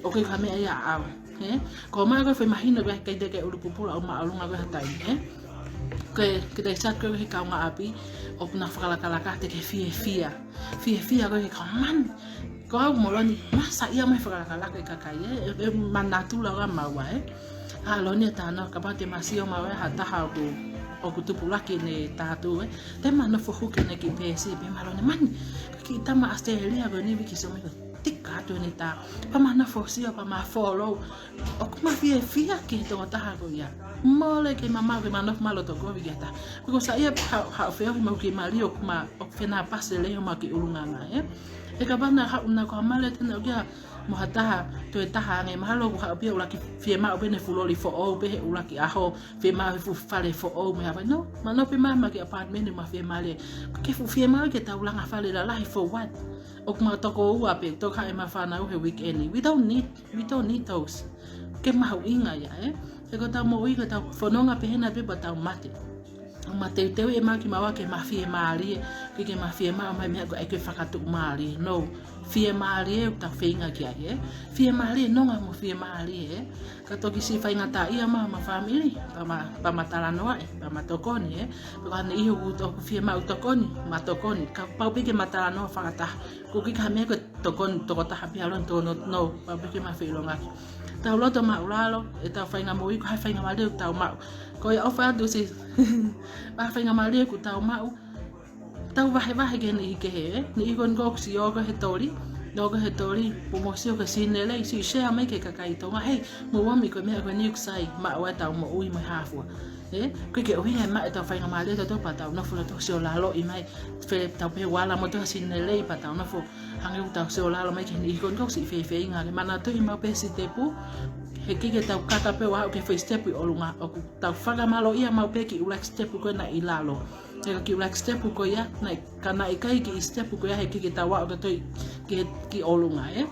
ʻoku ʻikai ko ha meʻa ia ʻaʻau. Ē? Ko e maʻu ko ē e foʻi mahino ko ia, ʻikai te ke ʻulu pupula ʻulu māʻolunga ko ē ha taimi, ē? Ko e, ke te sat ko ē he kaungāʻapi, ʻoku nau fakalakalaka te ke fiefia. Fiefia ko ē he kau mani. Ko au mo Loni, ma saiʻia mai fakalakalaka e kakai, ē, ē, ē, manatu lava maua, ē. ʻA Loni e tano, kapau te ma sio maua ʻa ha taha ʻoku, ʻoku tupulaki ʻene tatau, ē. Te ma nofo huki ʻene kiʻi peesi, pehē mai Loni, mani, ko e kiʻi tama ʻAositelēlia ko eni viki so mai ko tika atu ʻene tā. Pea ma nofo sio, pea ma follow. ʻOku ma fiefia ki he tokotaha ko ia. Mole ke ma maʻu ke ma nofo ma loto kovi ki ha taha. Ko e saiʻia ha, ha feohi mau ki mali ʻoku ma, ʻoku fenāpasi lelei ʻo ma ki ʻulungaanga, ē. He kapau naʻa haʻu naʻa ko ha mali te naʻa ʻoku ʻi ai mo ha taha, toe taha ange, mahalo ʻoku haʻu pē ia ʻuluaki fiemaʻu pē ʻene fuʻu loli foʻou pē he ʻuluaki ʻaho, fiemaʻu he fuʻu fale foʻou mo e hā fai. No, ma nofo pē ma maʻu ki apartment ma fiemālie. Ko e fuʻu fiemaʻu ke tau langa fale lalahi for what? ʻOku ma toko ua pē, toko haʻu ʻema fānau he weekend. We don't need, we don't need those. Ke mahuʻinga ia, ē? He ko ʻetau moʻui, ko ʻetau fononga pē hena pē pea tau mate. ʻOku ma teuteu ʻema kiʻi maʻu ke ma fiemālie, ke, ke ma fiemaʻu mai meʻa ko ē ke fakatuʻumālie. No, fiemālie ʻoku tau feinga ki ai, ē? Fiemālie, nonga mo fiemālie, ē? Ka toki siʻi faingataʻaʻia ma, ma fāmili, pea ma, pea ma talanoaʻi, pea ma tokoni, ē? Pea ko ʻene ʻihi ʻoku toko fiemaʻu tokoni, ma tokoni. Kapau pē ke ma talanoa fakataha. Ko e kiʻi meʻa ko e tokoni, tokotaha pē ʻa Loni, no, no, pau pē ke ma feʻilongaki. Tau loto māʻulalo, ʻetau faingamālie, ko e hā e faingamālie ʻoku tau maʻu. Ko ia ʻofa atu si, ʻa e faingamālie ʻoku tau maʻu. Tau vahevahe ki he niʻihi kehe, ē? Niʻihi ko eni ʻoku siʻi ō ko ē he toli, ō ko ē he toli, pea mo sio ki he sīnele, siʻi share mai ki he kakai Tonga, hei, mou ō mai ko e meʻa ko eni ʻoku sai, maʻu ai ʻetau moʻui mo e hā fua. Ē, ʻoku ʻikai ke ʻuhinga ʻe maʻu ʻetau faingamālie ʻatautolu pea tau nofo loto sio laloʻi mai, fē tau pē vala mo tau sīnele pea tau nofo hangē ʻoku tau sio lalo mai ki he niʻihi ko eni ʻoku siʻi feifeinga, ke manatuʻi maʻu pē sitepu, he ʻikai ke tau kaka pē ʻo aʻu ki he foʻi sitepu ʻi ʻolunga, ʻoku tau fakamālōʻia maʻu pē kiʻi ʻuluaki sitepu ko ē naʻe ʻi lalo. He ko e kiʻi ʻuluaki sitepu ko ia, naʻe, ka naʻe ʻikai kiʻi sitepu ko ia, he ʻikai ke tau aʻu kātoa ki he, ki ʻolunga, ē.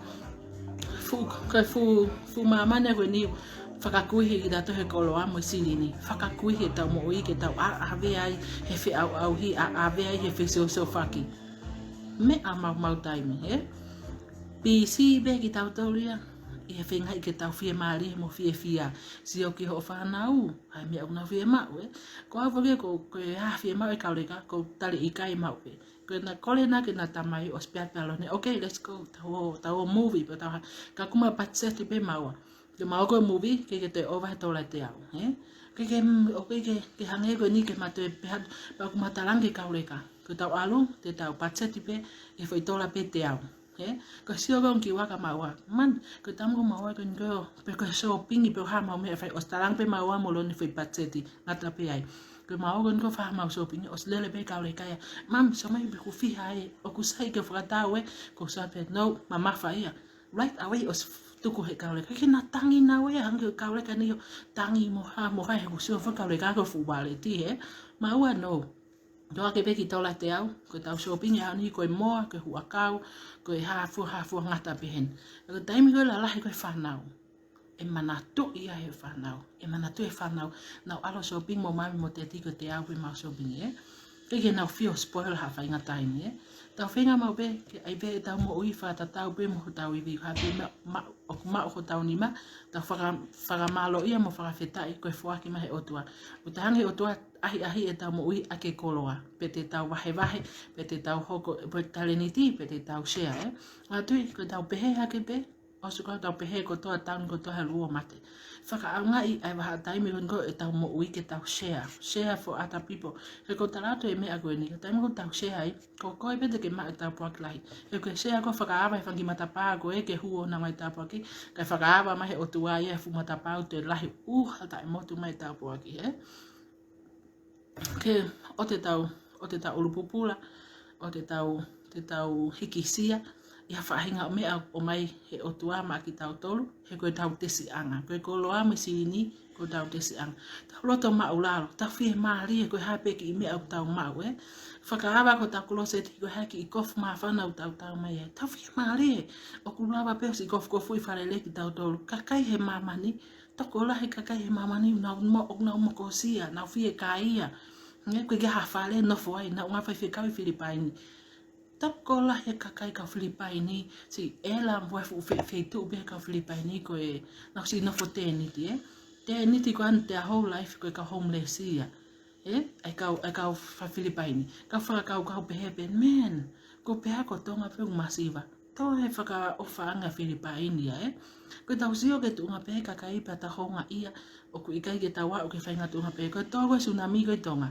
Fuʻu, ko e fuʻu, fuʻu māmani ko eni, fakakuihi kitautolu he koloa mo e silini. Fakakuihi ʻetau moʻui ke tau ʻa, ʻave ai he feʻauʻauhi, ʻa, ʻave ai he fesiosiofaki. Meʻa maumau taimi, ē? Pisi pē kitautolu ia, ʻi he feingaʻi ke tau fiemālie mo fiefia. Sio ki hoʻo fānau, ʻa e meʻa ʻoku nau fiemaʻu, ē? Ko au foki ko, ko e hā fiemaʻu e kauleka, ko e tali ʻikai maʻu pē. Ko ʻena kole ena ke ʻena tamai ʻosi pehē pē ʻa Loni, okay, let's go, tau ō, tau ō movie, pea tau hā, ka ʻoku ma patiseti pē maua. Ke ma ō ko e movie, ʻikai ke toe ʻova he tola ʻe teau, ē? ʻIkai ke, mm, ʻoku ʻikai ke, ke hangē ko eni ke ma toe pehē atu, pea ʻoku ma talaange ki he kauleka. Ko ʻetau ʻalu, te tau patiseti pē, he foʻi tola pē ʻe teau, ē? Ko e sio ko ē ki he ʻuhinga maua. Man, ko e taimi ko ē maua ko eni ko e, pe ko e shopping, pe ko e hā maʻu meʻa fai, ʻosi talaange pē maua mo Loni foʻi patiseti, ngata pē ai. Ko e maua ko eni ko e fai mau shopping, ʻosi lele pē kauleka ia. Mami, sio mai pe ʻoku fiha ē, ʻoku sai ke fakatau ē, ko sa pē, no, mamafa ia. Right away, ʻosi tuku he kauleka. Ke na tangi na ē, hangē ko e kauleka ni ʻo tangi mo hā, mo hā, he ʻoku sio fakauleka ko e fuʻu waleti, ē. Maua no. Toʻo hake pē kiʻi tola ʻe teau, ko ʻetau shopping ʻaho ni ko e moa, ko e huʻakau, ko e hā fua, hā fua ngata pē heni. Ko e taimi ko ē lalahi ko e fānau. ʻE manatuʻi ia he fānau. ʻE manatuʻi he fānau. Nau ʻalu shopping mo mami mo teti ko e teau pē mau shopping, ē. ʻIkai ke nau feel spoil ha faʻahinga taimi, ē. Tau feinga maʻu pē, ke ʻai pē ʻetau moʻui fakatatau pē mo hotau ivi, ka pē ma, ma, ʻoku maʻu hotau nima, tau faka, fakamālōʻia mo fakafetaʻi ko e foaki mai he ʻOtua. ʻOku talange he ʻOtua ʻahiʻahiʻi ʻetau moʻui ʻaki e koloa. Pe te tau vahevahe, pe te tau hoko, pe talēniti, pe te tau share, ē. Manatuʻi, ko ʻetau pehē hake pē, ʻosi ko ē tau pehē kotoa tauni kotoa he luo mate. Fakaʻaongaʻi ʻa e vahaʻa taimi ko eni ko ē ʻetau moʻui ke tau share. Share for other people. He ʻoku ou tala atu e meʻa ko eni, ko e taimi ko ē ʻoku tau share ai, ko koe pē te ke maʻu e tāpuaki lahi. He ko e share ko e fakaava he fanga kiʻi matapā ko ē ke hū ʻo nau mai tāpuaki, kae fakaava mai he ʻOtua ia e fuʻu matapā ʻo toe lahi ʻuha taʻemotu mai e tāpuaki, ē? Ke ʻoua te tau, ʻoua te tau ʻulupupula, ʻoua te tau, te tau hikisia ʻi ha faʻahinga meʻa ʻoku ʻomai he ʻOtua maʻa kitautolu, he ko ʻetau tesiʻanga, ko e koloa mo e silini, ko ʻetau tesiʻanga. Tau loto māʻulalo, tau fiemālie, ko e hā pē kiʻi meʻa ʻoku tau maʻu, ē. Fakaava ko hotau koloseti, ko e hā e kiʻi kofu māfana ʻoku tau tau mai ai. Tau fiemālie, ʻoku lava pē ʻo siʻi kofukofuʻi fale lelei kitautolu. Kakai he māmani, tokolahi e kakai he māmani, nau mo, nau mokosia, nau fiekaia. Nge, ʻoku ʻikai ha fale nofo ai, naʻa nau ngāue faifekau ʻi Filipaini. Tokolahi e kakai kau Filipaini, siʻi ʻela mo e fuʻu fe, feituʻu pē kau Filipaini ko e, nau siʻi nofo tēniti, ē. Tēniti ko ʻenau whole life ko e kau homeless ia. Ē, ʻa e kau, ʻa e kau fa Filipaini. Kau fakakaukau pehē pē, man, ko pehē ko Tonga pē ʻoku masiva. Toe fakaʻofaʻanga Filipaini ia, ē. Ko ʻetau sio ki he tuʻunga pē kakai pea tau houngaʻia, ʻoku ʻikai ke tau aʻu ki he faʻahinga tuʻunga pē. Ko e tō ko e sunami ko ē ʻi Tonga.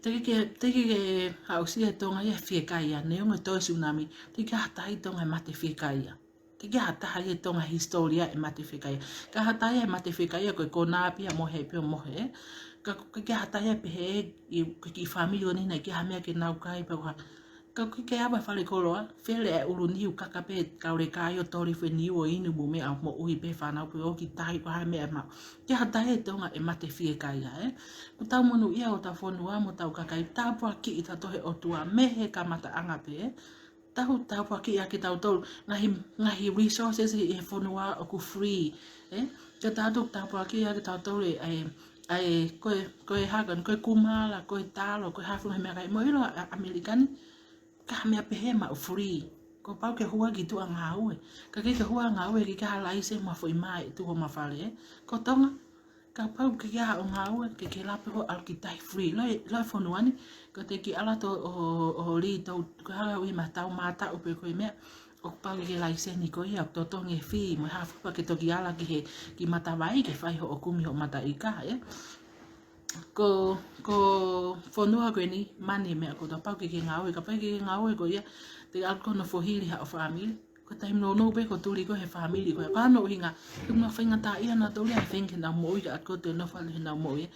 Teʻeki ke, teʻeki ke aʻusia ʻe Tonga ia e fiekaia, neongo e tō e sunami. Teʻeki ha taha ʻi Tonga ʻe mate fiekaia. Teʻeki ha taha ʻi Tonga hisitōlia ʻe mate fiekaia. Ka ha taha ʻe mate fiekaia ko e konā pē ia, mohe pē ʻo mohe. Ka, ka, ka ha taha ʻe pehē ʻi, ko e kiʻi fāmili ʻo ni naʻe ʻikai ha meʻa ke nau kai pe ko ha. Ka ʻoku ke ava fale koloa, fele e ʻulu niu, kaka pē kau le kai ʻo toli fe niu ʻo inu mo meʻa, moʻui pē fānau pē ʻoku ʻikai ha meʻa maʻu. Teʻeki ha taha ʻi Tonga ʻe mate fiekaia, ē. ʻOku tau monūʻia hotau fonua mo hotau kakai, tāpuakiʻi kitautolu ʻe he ʻOtua mei he kamataʻanga pē, ē. Tau, tāpuakiʻi ʻa kitautolu, ngaahi, ngaahi resources ʻi he fonua ʻoku free, ē. Ke tau tāpuakiʻi ʻa kitautolu ʻe, ʻa e, ʻa e, ko e, ko e hā ko eni, ko e kumala, ko e talo, ko e hā fua e meʻakai, mou ʻilo ʻa, ʻa ʻAmelika ni, ʻikai ha meʻa pehē maʻu free. Kuo pau ke hū ki tuʻa ngāue. Ka ʻikai ke hū ngāue, ʻikai ke ha laise mo ha foʻi mā ʻe tuʻu ho mafale, ē. Ko Tonga, kapau ke ke ʻalu ʻo ngāue, ke ke lava pē ʻo ʻalu ki tahi free. Loi, loi fonua ni, ko e teʻeki ala to ʻo, ʻo, ʻo li tau, ko e hala ui ma tau mā taʻu pē ko e meʻa, ʻoku pau ke ke laiseni ko ia, ʻoku totongi e fee, mo e hā fua pea ke toki ala ki he, ki Matavai, ke fai hoʻo kumi hoʻo mataʻi kā, ē. Ko, ko fonua ko eni, mani meʻa ko e tau pau ke ke ngāue, kapau ke ke ngāue ko ia, te ke ʻalu ko ē ʻo nofo hili haʻo fāmili. Ko e taimi nounou pē ko e tuli ko ē he fāmili ko ē. Ko hono ʻuhinga, ke nau faingataʻaʻia nautolu ia he feinga ke nau moʻui, ka ʻoku ʻikai ke nau fale ke nau moʻui.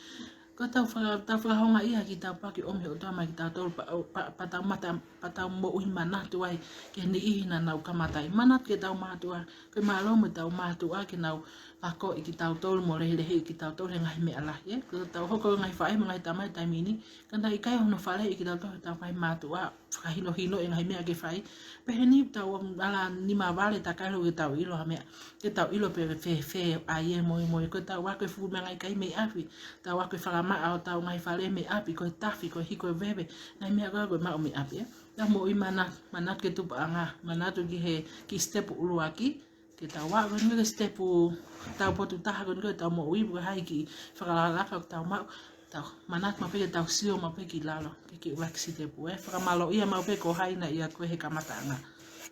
Ko ʻetau faka-, tau fakahoungaʻia ki he tāpuaki ʻomi ʻe he ʻOtua maʻa kitautolu pea, pea, pea tau mata, pea tau moʻui manatu ai ki he niʻihi naʻa nau kamata ai. Manatu ki heʻetau mātuʻa, ko e mālō mo ʻetau mātuʻa ke nau akoʻi kitautolu mo lehilehiʻi kitautolu he ngaahi meʻa lahi, ē. Ko ʻetau hoko ko e ngaahi faʻē mo e ngaahi tamai he taimi ni, ka naʻe ʻikai hono faleʻi kitautolu ʻe heʻetau ngaahi mātuʻa, fakahinohinoʻi e ngaahi meʻa ke fai. Pehē ni tau ala nima vale takai lō ke tau ʻilo ha meʻa. Ke tau ʻilo pē fēfē ʻa e moʻui, moʻui ko ʻetau ako e fuʻu meʻa ngaahi kai mei ʻapi. Tau ako e fakamaʻa ʻo ʻetau ngaahi fale mei ʻapi, ko e tafi, ko e hiko e veve. Ngaahi meʻa ko ē ʻoku maʻu mei ʻapi, ē. Tau moʻui mana, manatu ki he tupuʻanga, manatu ki he, ki he sitepu ʻuluaki. Ke tau aʻu ko eni ki he sitepu taupotu taha ko eni ko ʻetau moʻui, ko e hā e kiʻi fakalakalaka ʻoku tau maʻu, tau manatu maʻu pē ke tau sio maʻu pē ki lalo, ki he kiʻi ʻuluaki sitepu, ē. Fakamālōʻia maʻu pē ko hai naʻe ʻia koe he kamataʻanga.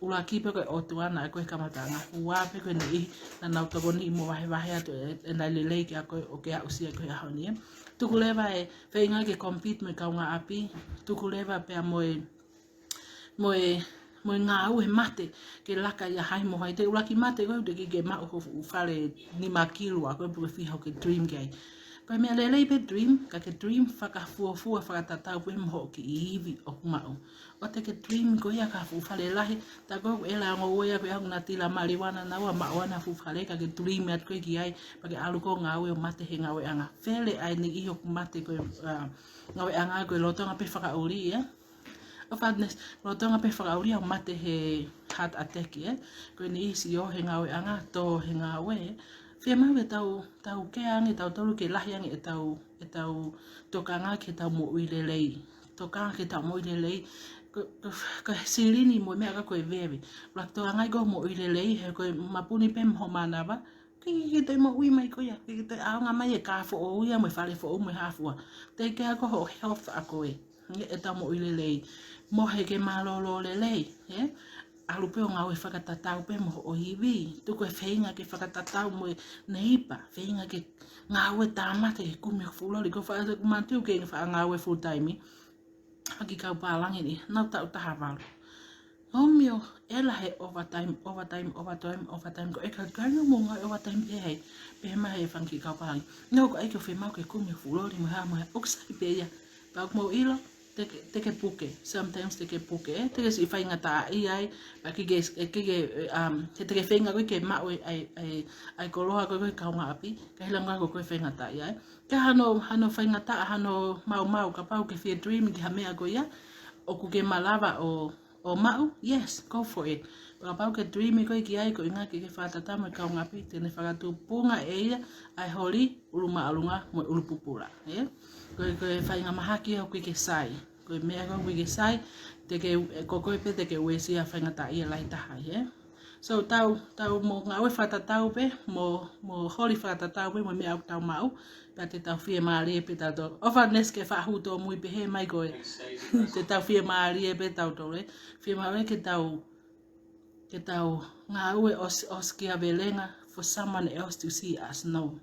ʻUluaki pē ko e ʻOtua naʻe ʻia koe he kamataʻanga. Ua pē ko e niʻihi naʻa nau tokoni mo vahevahe atu e, ʻenau lelei kiate koe ʻo ke aʻusia ko e ʻaho ni, ē. Tuku leva e feinga ke compete mo e kaungāʻapi. Tuku leva pea mo e mo e, mo e ngāue he mate, ke laka ia hai mo hai. Te ʻuluaki mate ko ē, teʻeki ke maʻu ho fuʻu fale nima kilu ʻa koe pe ko e fiha ʻoku ke dream ki ai. Ko e meʻa lelei pē dream, ka ke dream fakafuofua fakatatau pē mo hoʻo kiʻi ivi ʻoku maʻu. ʻOua te ke dream ko ia ki ha fuʻu fale lahi, tā ko ē ʻoku ʻi ai e ongo ua ia ko ē ʻoku na tila maliuana naua, maʻu ʻena fuʻu fale, ka ke dream atu ko ē ki ai, pea ke ʻalu ko ē ʻo ngāue ʻo mate he ngāueʻanga. Fele ʻa e niʻihi ʻoku mate ko ē, ʻa, ngāueʻanga ko e lolotonga pē fakaʻuli, ē. ʻOfa Ness, lolotonga pē fakaʻuli ʻo mate he heart attack, ē. Ko e niʻihi sio he ngāueʻanga, tō he ngāue, ē. Fiemaʻu ke tau, tau kea ange tautolu ke lahi ange ʻetau, ʻetau tokanga ki heʻetau moʻui lelei. Tokanga ki heʻetau moʻui lelei. Ko, ko, ko e silini mo e meʻa ka ko e veve. Lolotonga ko e moʻui lelei, he ko e mapuni pē mo ho mānava, ke, ke, ke toe moʻui mai ko ia, ke, ke toe ʻaonga mai e kā foʻou ia mo e fale foʻou mo e hā fua. Take care ko hoʻo health ʻa koe. ʻE, ʻetau moʻui lelei. Mohe ke mālōlō lelei, ē? ʻAlu pē ʻo ngāue fakatatau pē mo hoʻo ivi. Tuku e feinga ke fakatatau mo e neighbor. Feinga ke ngāue tāmate ke kumi hoʻo fuʻu loli. Ko e faʻa, ko e manatu ke faʻa ngāue full time. Hangē ko e kau pālangi ni, nau taʻu taha valu. Ngāue ʻo ʻela he overtime, overtime, overtime, overtime. Ko e kau kai no mo ngāue overtime pē hei. Pehē mai he fanga kiʻi kau pālangi. No, ko e ʻai ke fiemaʻu ke kumi hoʻo fuʻu loli mo e hā mo e hā. ʻOku sai pē ia. Pea ʻoku mou ʻilo, te ke, te ke puke. Sometimes te ke puke, ē? Te ke siʻi faingataʻaʻia ai, pea ke ke, ke, ke, um, he te ke feinga ko ē ke maʻu e, ʻa e, ʻa e, ʻa e koloa ko ē ko e kaungāʻapi, ka hila ngā ko ē ko e faingataʻaʻia ai. Ka hano, hano faingataʻa, hano maumau, kapau ke fie dream ki ha meʻa ko ia, ʻoku ke malava ʻo, ʻo maʻu, yes, go for it. Kapau ke dream ko ē ki ai, ko e ʻuhinga ke ke fakatatau mo e kaungāʻapi, te ne fakatupunga ʻe ia ʻa e holi, ʻulu māʻolunga mo e ʻulu pupula, ē? Ko e, ko e faingamāhaki ʻoku ʻikai ke sai. Ko e meʻa ko ē ʻoku ʻikai ke sai, te ke, ko koe pē te ke uesia faingataʻaʻia lahi taha, ē? So, tau, tau mo ngāue fakatatau pē, mo, mo holi fakatatau pē, mo e meʻa ʻoku tau maʻu, pea te tau fiemālie pē tautolu. ʻOfa Ness ke faʻa hū tōmui pehē mai ko ē. Te tau fiemālie pē tautolu, ē? Fiemālie ke tau ke tau ngāue ʻosi, ʻosi kia velenga for someone else to see us, no.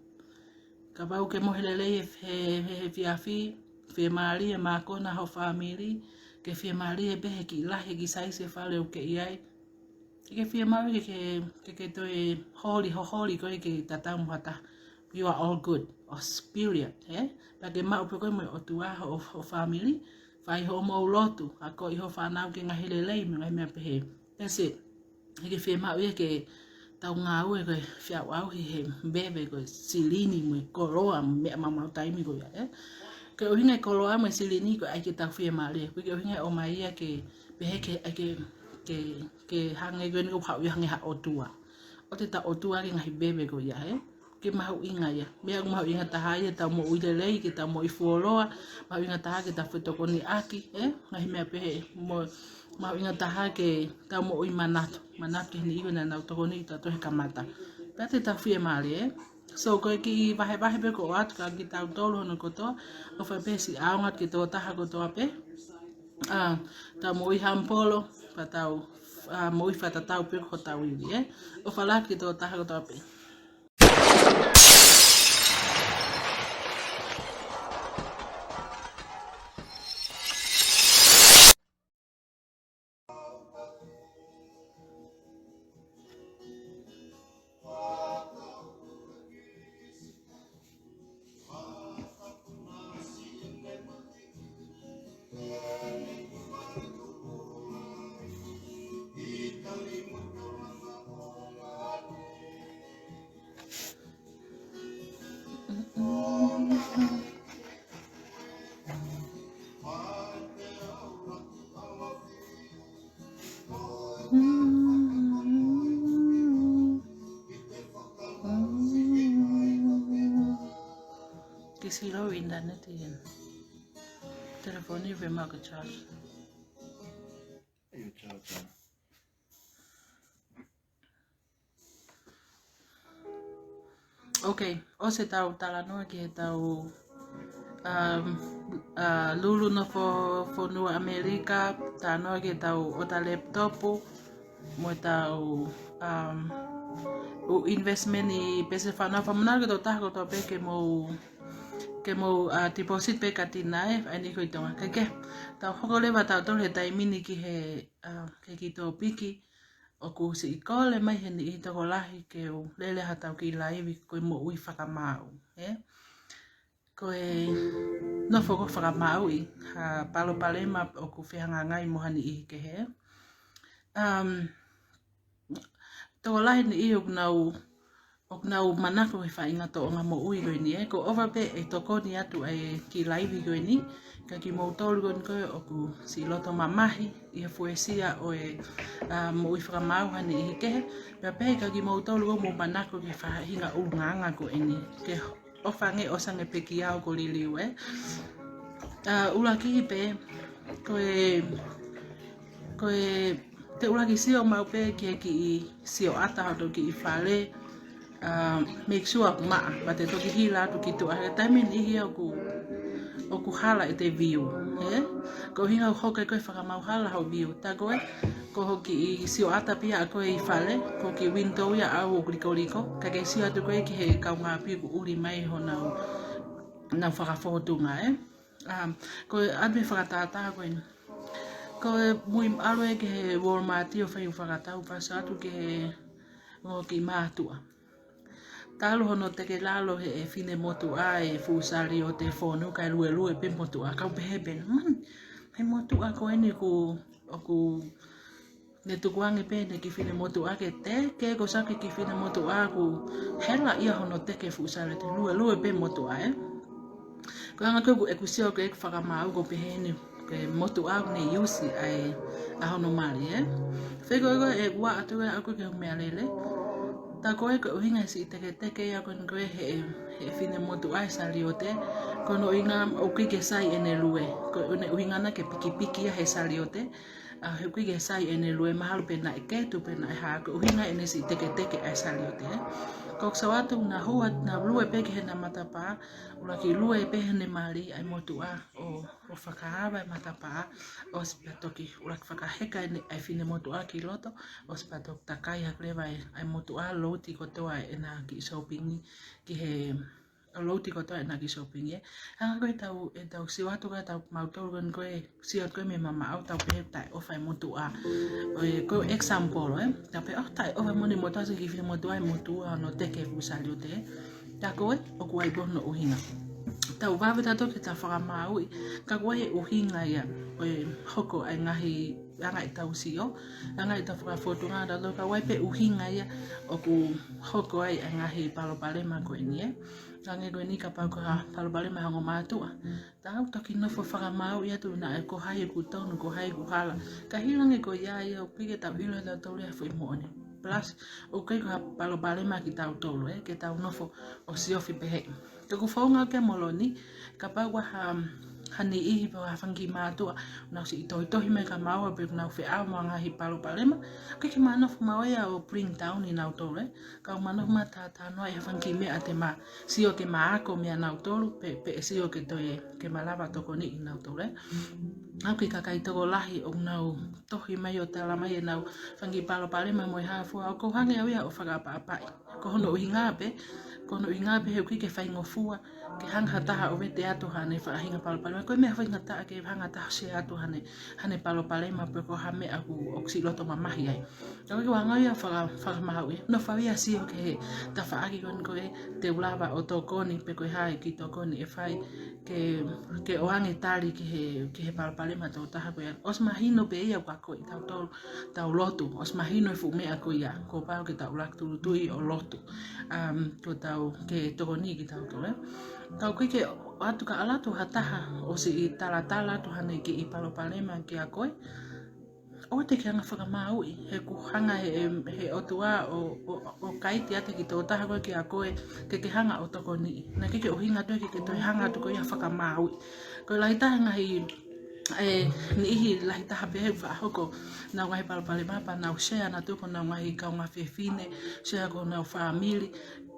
Kapau ke mohe lelei he, he, he, he efiafi, fiemālie mākona ho fāmili, ke fiemālie pē he kiʻi lahi, he kiʻi saisi e fale ʻoku ke ʻi ai. Ke fiemaʻu ke, ke, ke, ke toe holi, ho holi ko ē ke tatau mo ha taha. You are all good. ʻOsi, period, ē? Pea ke maʻu pē koe mo e ʻOtua ho, ho fāmili, fai hoʻomou lotu, akoʻi ho fānau ki he ngaahi lelei mo e ngaahi meʻa pehē. That's it. He ʻikai ke fiemaʻu ia ke tau ngāue ko e feʻauʻauhi he veve ko e silini mo e koloa mo e meʻa maumau taimi ko ia, ē? Ko e ʻuhinga e koloa mo e silini ko e ʻai ke tau fiemālie. ʻIkai ke ʻuhinga e ʻomai ia ke pehē ke, ʻai ke, ke, ke hangē ko eni ʻoku haʻu ia hangē ha ʻotua. ʻOua te ta ʻotua ki he ngaahi veve ko ia, ē? ʻIkai ke mahuʻinga ia. Meʻa ʻoku mahuʻinga taha ia ke tau moʻui lelei, ke tau moʻui fuoloa, mahuʻinga taha ke tau fetokoniʻaki, ē? Ngaahi meʻa pehē, mo, mahuʻinga taha ke tau moʻui manatu. Manatu ki he niʻihi ko ē naʻa nau tokoniʻi kitautolu he kamata. Pea te tau fiemālie, ē? So, ko e kiʻi vahevahe pē ko ē atu kia kitautolu hono kotoa, ʻofa pē siʻi ʻaonga ki he tokotaha kotoa pē. ʻA, tau moʻui humble, pea tau, ʻa, moʻui fakatatau pē ki hotau ivi, ē? ʻOfa lahi ki he tokotaha kotoa pē. Kiʻi slow internet ia. Telefoni ʻoku fiemaʻu ke charge. ʻIo, charge. Ok, ʻosi ʻetau talanoa ki heʻetau, um, uh, lulu nofo fonua ʻAmelika, talanoa ki heʻetau ʻota laptop, mo ʻetau, um, ʻū investment ʻi Pese Whānau. Fakamanatu ki he tokotaha kotoa pē ke mou, ke mou, uh, deposit pē ka tinae, ʻa eni ko ē ʻi Tonga. Kae kehe, tau hoko leva tautolu he taimi ni ki he, uh, ki he kiʻi tōpiki, ʻoku siʻi kole mai he niʻihi tokolahi ke u lele haʻatau kiʻi laivi ko e moʻui fakamaau, ē? Ko e nofo ko ē fakamaauʻi ha palopalema ʻoku fehangahangai mo ha niʻihi kehe. Um, tokolahi niʻihi ʻoku nau ʻoku nau manako he faʻahinga tōʻonga moʻui ko eni, ē, ko e ʻofa pē ʻe tokoni atu ʻa e kiʻi laivi ko eni, kia kimoutolu ko eni ko ē ʻoku siʻi loto mamahi ʻi he fuesia ʻo e, ā, moʻui fakamaau ha niʻihi kehe, pea pehē kia kimoutolu ʻoku mou manako ki he faʻahinga ʻulungaanga ko eni, ke ʻofa ange ʻosi ange pē kia au ko e liliu, ē. Ā, ʻuluaki pē, ko e, ko e, te u ʻuluaki sio maʻu pē ki he kiʻi sioʻata hoto kiʻi fale, ā, make sure ʻoku maʻa, pea te toki hila atu ki tuʻa. He taimi niʻihi ʻoku, ʻoku hala ʻete view, ē? Ko e ʻuhinga ʻoku hoko ko ē fakamaau hala ho view. Tā ko ē, ko hoʻo kiʻi sioʻata pē ia ʻa koe ʻi fale, ko e kiʻi window ia ʻoku likoliko, ka ke sio atu koe ki he kaungāʻapi ʻoku ʻuli mai honau, nau fakafōtunga, ē? Um, ko e ʻalu mei fakatātā ko eni. Ko e mui ʻalu ē ki he Walmart ʻo fai ʻū fakatau, pasi atu ki he ongo kiʻi mātuʻa. Talu hono teke lalo he ʻe finemotuʻa e fuʻu saliote fonu kae luelue pē motuʻa, kau pehē pē, "Hmm, he motuʻa ko eni ʻoku, ʻoku ne tukuange pē ʻene kiʻi finemotuʻa ke teke, ko sake kiʻi finemotuʻa ʻoku hela ia hono teke fuʻu saliote, luelue pē motuʻa, ē?" Ko e anga ko ē ʻeku sio ko ē ʻeku fakamaau ʻoku pehē ni, ko e motuʻa ʻoku ne use ʻa e, ʻa hono mali, ē? Fekau ko ē ʻeku ʻā atu ē ʻaʻaku ki he meʻalele. Tā ko ē ko e ʻuhinga e siʻi teketeke ia ko eni ko ē he, he finemotuʻa e saliote, ko hono ʻuhinga ʻoku ʻikai ke sai ʻene lue. Ko hono ʻuhinga naʻa ke pikipiki ia he saliote. ʻA, he ʻoku ʻikai ke sai ʻene lue, mahalo pē naʻe ketu pē naʻe hā, ko e ʻuhinga ʻene siʻi teketeke ʻa e saliote. Ko ʻeku sio atu naʻa hua, naʻa lue pē ki heʻena matapā, ʻuluaki lue pē heʻene mali ʻa e motuʻa ʻo, ʻo fakaava e matapā, ʻosi pea toki ʻuluaki fakaheka ʻene, ʻa e finemotuʻa ki loto, ʻosi pea toki takai hake leva ʻa e, ʻa e motuʻa louti kotoa ʻena kiʻi sōpingi ki he louti kotoa ʻena kiʻi sōpingi ē. Hangē ko ʻetau, ʻetau sio atu ka tau mautolu ko eni ko e sio atu ko e meʻa mamaʻo tau pehē taʻeʻofa e motuʻa. ʻOi, ko e example ē. Tau pehē, ʻo, taʻeʻofa moʻoni e motuʻa, sio ki he finemotuʻa e motuʻa ʻo ne teke e fuʻu saliote ē. Tā ko ē, ʻoku ʻi ai pē hono ʻuhinga. Tau vave tautolu ke tau fakamāuʻi, ka ʻoku ʻi ai e ʻuhinga ia, ʻo e hoko ʻa e ngaahi anga ʻetau sio, anga ʻetau fakafōtunga tautolu ka ʻoku ʻi ai pē ʻuhinga ia ʻoku hoko ai ʻa e ngaahi palopalema ko eni ē. Hangē ko eni kapau ko ha palopalema ʻa e ongo mātuʻa. Tau toki nofo fakamāuʻi atu naʻe ko hai ʻoku tonu, ko hai ʻoku hala. Ka hili ange ko ia ia ʻoku ʻikai ke tau ʻilo ʻe tautolu ia e foʻi moʻoni. Plus, ʻoku ʻikai ko ha palopalema kia tautolu ē, ke tau nofo ʻo siofi pehē. Ka ʻoku ou fakaongo kia Moloni, kapau ʻoku ʻi ai ha, ha niʻihi pe ha fanga kiʻi mātuʻa, nau siʻi tohitohi mai kia maua pe ʻoku nau feʻao mo ha ngaahi palopalema, ʻoku ʻikai ke ma nofo maua ia ʻo bring down ʻi nautolu ē. Ka ʻoku ma nofo ma tātānoaʻi ha fanga kiʻi meʻa te ma sio ke ma ako meiate nautolu, pe, pe ʻe sio ke toe, ke ma lava tokoniʻi nautolu ē. ʻOku ʻi ai e kakai tokolahi ʻoku nau tohi mai ʻo tala mai ʻenau fanga kiʻi palopalema mo e hā fua, ʻoku ou hanga au ia ʻo fakaʻapaʻapaʻi. Ko hono ʻuhinga pē, ko hono ʻuhinga pē he ʻoku ʻikai ke faingofua ke hanga ha taha ʻo vete atu haʻane faʻahinga palopalema. Ko e meʻa faingataʻa ke hanga ha taha ʻo share atu haʻane, haʻane palopalema pe ko ha meʻa ʻoku, ʻoku siʻi loto mamahi ai. Ka ʻoku ou hanga au ia ʻo faka-, fakamāuʻi. Nofo au ia ʻo sio ki he tafaʻaki ko eni ko ē te u lava ʻo tokoni pe ko e hā e kiʻi tokoni ʻe fai ke, ke ʻoange tali ki he, ki he palopalema ʻa e tokotaha ko ia. ʻOsi mahino pē ia ʻoku ʻi ai tautolu, tau lotu. ʻOsi mahino e fuʻu meʻa ko ia. Kuo pau ke tau ʻuluaki tūʻulutui ʻo lotu. Um, ko tau ke tokoni kia tautolu ē. Ka ʻoku ʻikai ke ʻoatu ka ʻalu atu ha taha ʻo siʻi talatala atu haʻane kiʻi palopalema kia koe. ʻOua te ke hanga fakamāuʻi, he ʻoku hanga he, he ʻOtua ʻo, ʻo, ʻo kaiti atu ki he tokotaha ko ē kia koe, ke ke hanga ʻo tokoniʻi. Naʻe ʻikai ke ʻuhinga atu ke ke toe hanga atu koe ia ʻo fakamāuʻi. Ko e lahi taha e ngaahi, e, niʻihi lahi taha pē he faʻa hoko ʻenau ngaahi palopalema pea nau share nautolu ki honau ngaahi kaungā fefine, share ki honau fāmili.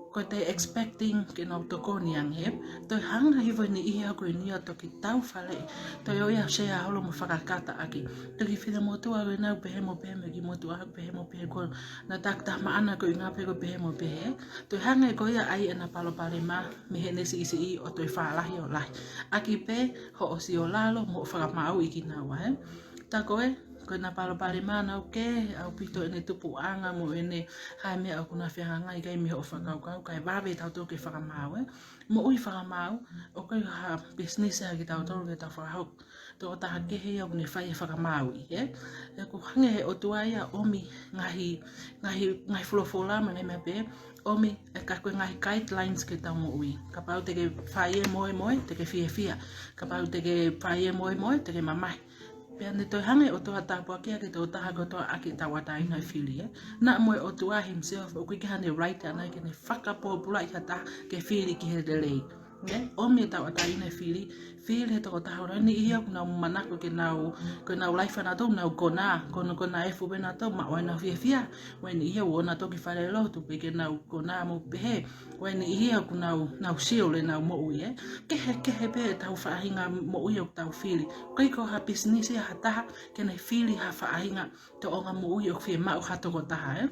Ko ʻete expecting ke nau tokoni ange ē. Toe hanga hifo e niʻihi ia ko eni ia ʻo toki tau faleʻi. Toe ō ia ʻo share holo mo fakakata ʻaki. Toki finemotuʻa ko ena ʻoku pehē mo pehē mo e kiʻi motuʻa ʻoku pehē mo pehē ko ʻena takitaha maʻana ko e ʻuhinga pē ʻoku pehē mo pehē. Toe hanga ʻe koe ia ʻo ʻai ʻena palopalema mei heʻene siʻisiʻi ʻo toe fālahi ʻo lahi. ʻAki pē hoʻo sio lalo mo hoʻo fakamāuʻi kinaua ē. Tā ko ē, ko ʻena palopalema naʻa nau kehe ʻaupito ʻene tupuʻanga mo ʻene hā e meʻa ʻoku na fehangahangai ki ai mei hoʻo fakakaukau, kae vave tautolu ke fakamaau ē. Moʻui fakamaau, ʻoku ʻikai ha business ia kia tautolu ke tau fakahoko. Tokotaha kehe ia ʻoku ne fai e fakamāuʻi ē. ʻOku hanga he ʻOtua ia ʻo ʻomi ngaahi, ngaahi, ngaahi folofola mo e ngaahi meʻa pehē, ʻomi e ka ko e ngaahi guidelines ki heʻetau moʻui. Kapau te ke fai e moemoe, te ke fiefia. Kapau te ke fai e moemoe, te ke mamahi. Pea ne toe hanga he ʻOtua ʻo tāpuakiʻi ʻaki e tokotaha kotoa ʻaki e tauʻatāina e fili ē. Naʻa mo e ʻOtua himself, ʻoku ʻikai ke ʻi ai haʻane right ʻaʻana ke ne fakapōpulaʻi ha taha ke fili ki he lelei. ʻOmi e tauʻatāina e fili, fili he tokotaha ʻoku ʻi ai e niʻihi ia ʻoku nau manako ke nau, ke nau life ʻanautolu, nau konā, konā, konā e fuʻu pē ʻanautolu, maʻu ʻenau fiefia. ʻOku ʻi ai e niʻihi ia ʻoku ō ʻanautolu ki he fale lotu, pea ke nau konā mo pehē. ʻOku ʻi ai e niʻihi ia ʻoku nau, nau sio ʻenau moʻui ē. Kehekehe pē ʻetau faʻahinga moʻui ʻoku tau fili. ʻOku ʻikai ko ha business ia ha taha ke ne fili ha faʻahinga tōʻonga moʻui ʻoku fiemaʻu ha tokotaha ē.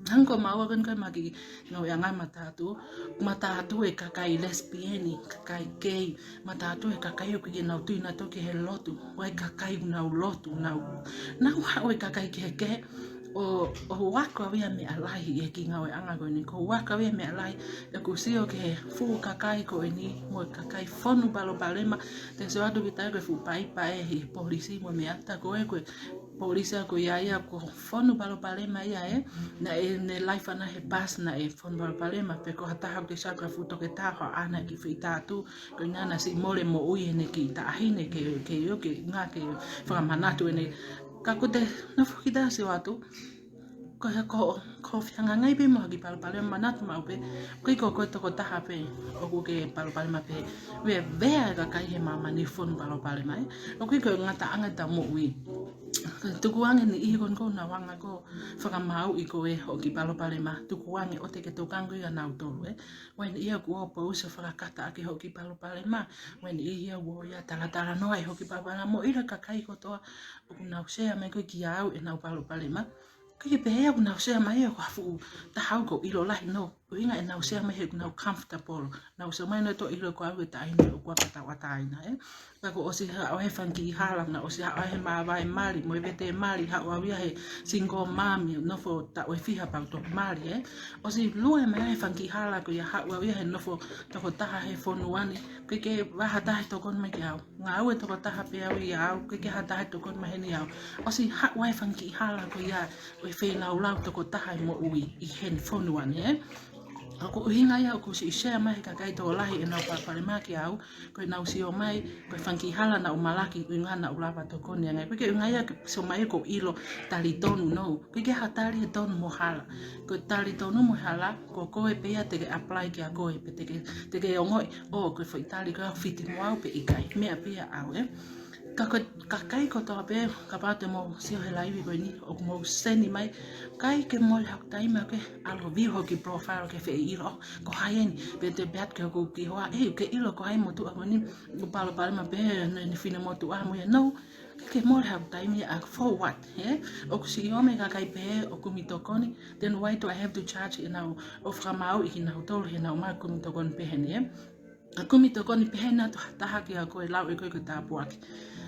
Hangē ko maua ko eni ko e ma kiʻi ngāueʻanga mataʻutu, mataʻutu e kakai lesbian, kakai gay, mataʻutu e kakai ʻoku ʻikai ke nau tui ʻanautolu ki he lotu, ʻoku ʻi ai e kakai ʻoku nau lotu, nau, nau haʻu e kakai kehekehe, ʻo, ʻo ako au ia meʻa lahi ʻi he kiʻi ngāueʻanga ko eni, ʻoku ou ako au ia meʻa lahi, ʻeku sio ki he fuʻu kakai ko eni, mo e kakai fonu palopalema, te u sio atu ki ai ko e fuʻu paipa ʻe he polisi mo e meʻa, tā ko ē ko e polisi ʻoku ʻi ai ia ʻoku fonu palopalema ia ē, naʻe, ne life ʻana he bus naʻe fonu palopalema, pe ko ha taha ʻoku te sio atu ki ha fuʻu toketā ʻoku ʻi ai ʻana e kiʻi feʻitā atu, ko ʻena naʻe siʻi mole moʻui ʻene kiʻi taʻahine ke, ke ō ke ngā ke fakamanatu ʻene. Ka ʻoku te nofo kita ʻo sio atu, ko e, ko, ko e fehangahangai pē mo ha kiʻi palopalema manatu maʻu pē, ʻoku ʻikai ko koe tokotaha pē ʻoku ke palopalema pē. Vea, vea e kakai he māmani fonu palopalema ē. ʻOku ʻikai ko e ngataʻanga ʻetau moʻui. Tukuange e niʻihi ko eni ʻoku nau hanga ʻo fakamāuʻi ko ē hoʻo kiʻi palopalema. Tukuange ʻo te ke tokanga ki ai ʻanautolu, ē. Ko e niʻihi ia ʻoku ʻosi fakakata ʻaki hoʻo kiʻi palopalema. Ko e niʻihi ia ʻoku ʻi ai e talatalanoa ʻi hoʻo kiʻi palopalema. Mou ʻilo e kakai kotoa ʻoku nau share mai ko ē kiate au ʻenau palopalema. ʻIkai ke pehē ʻoku nau share mai ʻoku ʻi ai ha fuʻu taha ʻoku ʻilo lahi, no. ʻUhinga ʻenau share mai he ʻoku nau comfortable. Nau share mai ʻenau toe ʻilo ko au e taʻahine ʻoku ʻi ai ha tauʻatāina, ē. Ka kuo ʻosi haʻu ai e fanga kiʻi hala, naʻe ʻosi haʻu ai e māvae mali, mo e vete mali, haʻu au ia he single mom, nofo taʻu ʻe fiha pea u toki mali, ē. ʻOsi lue mai e fanga kiʻi hala ko ia, haʻu au ia he nofo tokotaha he fonua ni, ʻikai ke ʻi ai ha taha ʻe tokoni mai kiate au. Ngāue tokotaha pē au ia au, ʻikai ke ʻi ai ha taha ʻe tokoni mai heni au. ʻOsi haʻu ai e fanga kiʻi hala ko ia, ʻo e feilaulau tokotaha e moʻui ʻi heni fonua ni, ē. ʻOku ʻuhinga ia ʻoku siʻi share mai he kakai tokolahi ʻenau palopalema kiate au, ko ʻenau sio mai, ko e fanga kiʻi hala naʻa ku malaki, ʻuhinga naʻa ku lava tokoni ange. ʻIkai ke ʻuhinga ia ke sio mai ʻoku ou ʻilo talitonu, no. ʻIkai ke ʻi ai ha tali ʻe tonu mo hala. Ko e talitonu mo e hala, ko koe pē ia te ke apply kiate koe, pe te ke, te ke ongoʻi, ʻo, ko e foʻi tali ko ē ʻoku fiti mo au pe ʻikai. Meʻa pē ia ʻaʻau, ē. Ka ko e kakai kotoa pē, kapau te mou sio he live ko eni, ʻoku mou send mai, ʻikai ke mole haʻaku taimi au ke ʻalu ʻo view hoʻo kiʻi profile ke fie ʻilo, ʻo, ko hai eni, pe te pehē atu ki hoku kiʻi hoa, ē, ke ʻilo ko hai e motuʻa ko eni, ʻoku palopalema pehē, ʻene, ʻene finemotuʻa mo ia, no, ʻikai ke mole haʻaku taimi ia, for what, ē? ʻOku siʻi ʻomi e kakai pehē ʻoku kumi tokoni, then why do I have to charge ʻenau, ʻo fakamāuʻi kinautolu heʻenau ō mai ʻo kumi tokoni pehē ni, ē? ʻA e kumi tokoni pehē naʻa tau ha taha kiate koe, lau ʻe koe ko e tāpuaki.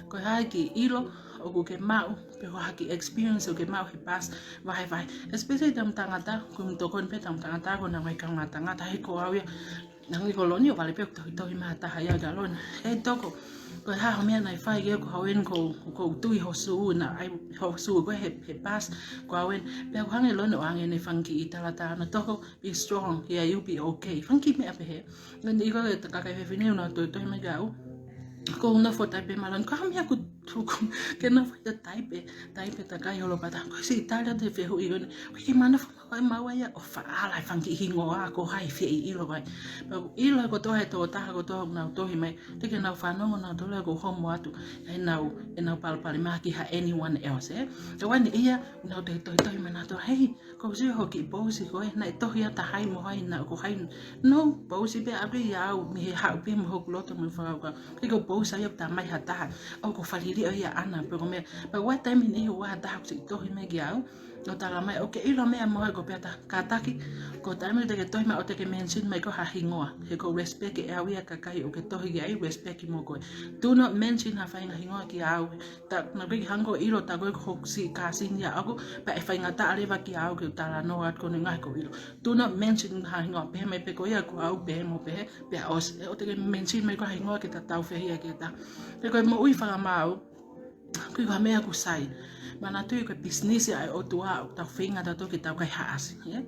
Ko e hā e kiʻi ʻilo ʻoku ke maʻu, pe ko e hā e kiʻi experience ʻoku ke maʻu he past vahevahe. Especially tamu tangata, kumi tokoni pē tamu tangata, ko e ngaahi kaungā tangata, he ko au ia, ngaahi koloni ʻo vale pē ʻoku tohitohi mai ha taha ia ka lona. Hei toko, ko e hā hoʻo meʻa naʻe fai ki ai, ko au eni ʻoku, ʻoku ou tui ho sū na, ʻai ho sū ko ē he, he past, ko au eni. Pea ʻoku hangē lona ʻo hangē ʻene fanga kiʻi talatala na toko, be strong, yeah, you'll be okay. Fanga kiʻi meʻa pehē. Ngaahi ʻilo e kakai fefine ʻoku nau tohitohi mai kiate au. ʻOku ou nofo taipe malon, ko e hā e meʻa ʻoku tuku, ke nofo ia taipe, taipe takai holo pata. Ko e siʻi tala te fehuʻi ko eni, ʻoku ʻikai ke ma nofo maʻu ai, maʻu ai ia ʻo fakaʻala e fanga kiʻi hingoa, ko hai fie ʻilo ai. Pea ʻoku ʻilo kotoa he tokotaha kotoa ʻoku nau tohi mai, te ke nau fanongo nautolu ʻoku ou homo atu ʻenau, ʻenau palopalema ki ha anyone else, ē. Te wani ia, nau te tohitohi mai nautolu, hei, ʻoku ou sio hoʻo kiʻi pousi ko ē, naʻe tohi atu hai mo hai, naʻa ko hai. No, pousi pē ʻaupito ia au, mei he haʻu pē mo hoku loto mo e fakakaukau. ʻIkai ko e pousi ia ʻoku tā mai ha taha, ʻoku falili ʻo ia ʻana, pe ko e meʻa. Pea ʻi he taimi ni ʻoku ʻi ai ha taha ʻoku siʻi tohi mai kiate au, ʻo tala mai, ʻoku ke ʻilo e meʻa mo hai, ko e pehē atu, kātaki, ko e taimi te ke tohi mai ʻoua te ke mention mai ko ha hingoa. He ʻoku ou respect ʻe au ia e kakai ʻoku ke tohi ki ai, respect mo koe. Do not mention ha faʻahinga hingoa kiate au. Ta, naʻa ku ʻikai ke hanga ʻo ʻilo ta ko ē ko hoku siʻi kāsini ia ʻaʻaku, pea ʻe faingataʻa leva kiate au ke u talanoa atu ko eni ngaahi ʻoku ou ʻilo. Do not mention ha hingoa, pehē mai pē ko ia ko au pē mo pehē, pea ʻosi, ē, ʻoua te ke mention mai ko ha hingoa ke ta taufehiʻa ki ai. He ko e moʻui fakamaau, ʻoku ʻikai ko ha meʻa ʻoku sai. Manatuʻi ko e business ʻa e ʻOtua ʻoku tau feinga tautolu ke tau kaihaʻasi, ē?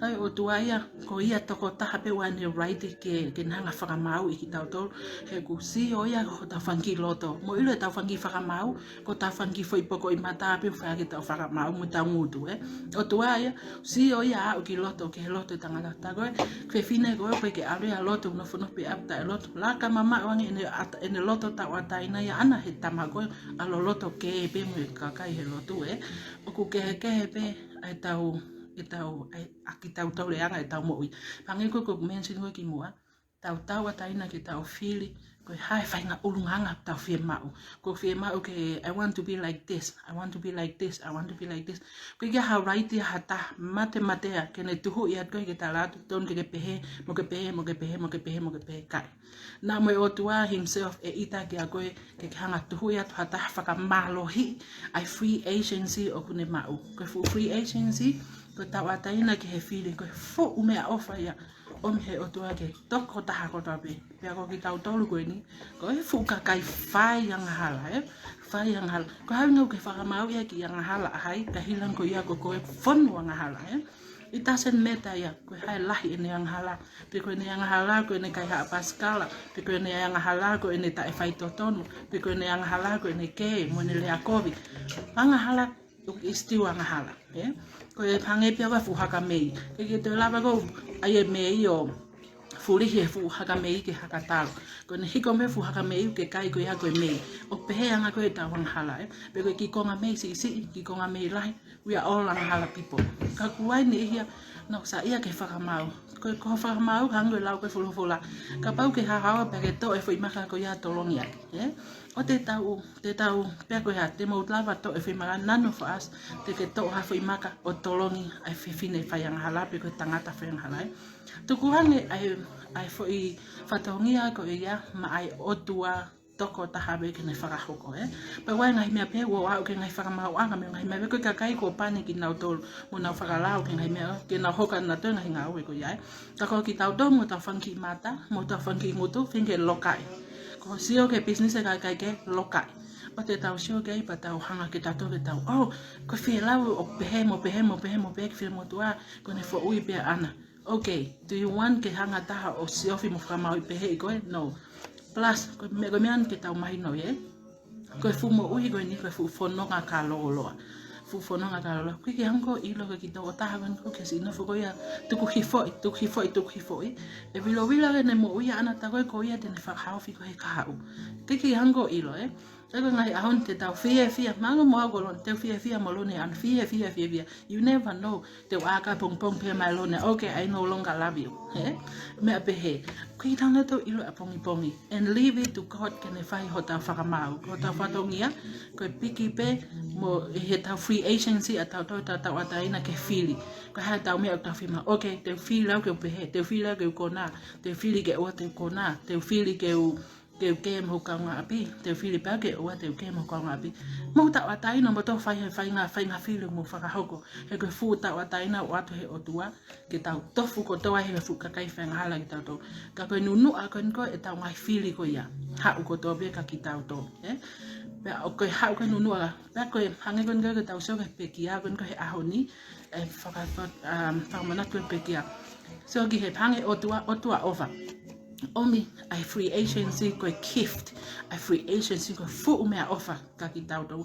Hai ʻOtua ia, ko ia tokotaha pē ʻoku ne right ke, ke ne hanga ʻo fakamāuʻi kitautolu, he ʻoku sio ia ki hotau fanga kiʻi loto. Mou ʻilo ʻetau fanga kiʻi fakamaau, ko ʻetau fanga kiʻi foʻi poko ʻi mata pē ʻoku fai ke tau fakamaau mo ʻetau ngutu, ē. ʻOtua ia, sio ia ʻo aʻu ki loto, ki he loto ʻo e tangata. Ta ko e fefine ko ē ʻoku ʻikai ke ʻalu ia ʻo lotu, nofonofo pē ʻo aʻu taʻe lotu. Laka mamaʻo ange ʻene ʻata-, ʻene loto tauʻatāina ia ʻana he tama ko ē ʻalu ʻo lotu kehe pē mo e kakai he lotu, ē. ʻOku kehekehe pē ʻa ʻetau, ʻetau, ʻa e, ʻa kitautolu e anga ʻetau moʻui. Hangē ko ē ʻoku mention ko ē kimuʻa, tau tauʻatāina ke tau fili ko e hā e faʻahinga ʻulungaanga ʻoku tau fiemaʻu. ʻOku fiemaʻu ke, I want to be like this, I want to be like this, I want to be like this. ʻOku ʻikai ke ʻi ai ha right ia ha taha matematea ke ne tuhuʻi atu koe ke tala atu, tonu ke ke pehē, mo ke pehē, mo ke pehē, mo ke pehē, mo ke pehē, ʻikai. Naʻa mo e ʻOtua himself ʻe ʻita kiate koe ke ke hanga ʻo tuhuʻi atu ha taha fakamālohiʻi ʻa e free agency ʻoku ne maʻu. Ko e fuʻu free agency, ko e tauʻatāina ki he fili, ko e fuʻu meʻaʻofa ia ʻomi he ʻOtua ki he tokotaha kotoa pē. Pea ko kitautolu ko eni, ko e fuʻu kakai fai angahala, ē? Fai angahala. Ko e hā e ʻuhinga ʻoku ke fakamāuʻi ai e kiʻi angahala ʻa hai, ka hili ange ko ia ko koe fonu angahala, ē? It doesn't matter ia, ko e hā e lahi ʻene angahala. Pe ko ʻene angahala ko ʻene kaihaʻa pasikala, pe ko ʻene angahala ko ʻene taʻe faitotonu, pe ko ʻene angahala ko ʻene kē mo ʻene lea kovi. Angahala, ʻoku ʻi ai e still angahala, ē? Ko e hangē pē ko e fuʻu haka mei. ʻIkai ke toe lava ko ē ʻai e mei ʻo fulihi e fuʻu haka mei ke haka talo. Ko ʻene hiko mei fuʻu haka mei ke kai ko ia ko e mei. ʻO pehē anga ko ē ʻetau angahala, ē. Pe ko e kiʻi konga mei siʻisiʻi, kiʻi konga mei lahi, we are all angahala people. Ka ʻoku ʻi ai e niʻihi ia naʻa nau saiʻia ke fakamaau. Ko e, ko e fakamaau hangē ko e lau ko ē folofola. Kapau ke haohaoa pea ke toʻo e foʻi maka ko ia ʻo tolongi ʻaki, ē. ʻO te tau, te tau, pea ko e hā, te mou lava toʻo e foʻi maka, none of us te ke toʻo ha foʻi maka ʻo tolongi ʻa e fefine faiangahala pe ko e tangata faiangahala, ē. Tukuange ʻa e, ʻa e foʻi fatongia ko ia maʻa e ʻOtua tokotaha pē ke ne fakahoko, ē. Pea ʻoku ʻi ai e ngaahi meʻa pē ʻoku aʻu ki he ngaahi fakamaauʻanga mo e ngaahi meʻa pē ko e kakai kuo pani kinautolu mo nau fakalao ki he ngaahi meʻa ke nau hoko ʻanautolu e ngaahi ngāue ko ia, ē. Ka ko kitautolu mo ʻetau fanga kiʻi mata, mo ʻetau fanga kiʻi ngutu, feinga ke lokaʻi. Ko e sio ki he business ʻa e kakai ke lokaʻi. ʻO te tau sio ki ai pea tau hanga kitautolu ke tau, oh, ko e fie lau ʻo pehē mo pehē mo pehē mo pehē ki he finemotuʻa, ko ʻene foʻui pē ʻaʻana. Okay, do you want ke hanga ha taha ʻo siofi mo fakamaauʻi pehē ʻi koe? No. Plus, ko e meʻa, ko e meʻa eni ke tau mahinoʻi, ē. Ko e fuʻu moʻui ko eni ko e fuʻu fononga ka lōloa. Fuʻu fononga ka lōloa. ʻOku ʻikai ke hanga ʻo ʻilo ʻe kitautolu ʻa e tokotaha ko eni ko e kiʻi nofo ko ia tuku hifoʻi, tuku hifoʻi, tuku hifoʻi. ʻE vilovilo ʻene moʻui ʻaʻana, tā ko ē ko ia te ne fakahaofi koe he kahaʻu. ʻOku ʻikai ke hanga ʻo ʻilo, ē. Ka ko e ngaahi ʻaho ni te tau fiefia, mango mo au ko Lone, te u fiefia mo Lone, ʻa e fiefia, fiefia. You never know. Te u ʻā hake pongipongi pea mai Lone, okay, I no longer love you. Ē? Meʻa pehē. ʻOku ʻikai ke tau ʻilo ʻapongipongi. And leave it to God ke ne fai hotau fakamaau. Ko hotau fatongia, ko e piki pē mo ʻetau free agency ʻatautolu, tau tauʻatāina ke fili. Ko e hā ʻetau meʻa ʻoku tau fiemaʻu? Okay, te u fili au ke u pehē, te u fili au ke u konā, te u fili ke ʻoua te u konā, te u fili ke u ke u kē mo hoku kaungāʻapi, te u fili pē au ke ʻoua te u kē mo hoku kaungāʻapi. Mou tauʻatāina mo tau fai he faʻahinga, faʻahinga fili mo fakahoko. He ko e fuʻu tauʻatāina ʻoku ʻoatu ʻe he ʻOtua ke tau tofu kotoa he fuʻu kakai faiangahala kitautolu. Ka ko e nunuʻa ko eni ko ē ʻetau ngaahi fili ko ia, haʻu kotoa pē kia kitautolu, ē? Pea ʻoku haʻu ko e nunuʻa, pea ko e hangē ko eni ko ē ke tau sio ki he pekia ko eni ko ē he ʻaho ni, ʻe faka-, faka-, um, fakamanatu e pekia. So ki he hangē ʻOtua, ʻOtua ʻofa. ʻOmi ʻa e free agency ko e gift, ʻa e free agency ko e fuʻu meʻaʻofa kia kitautolu.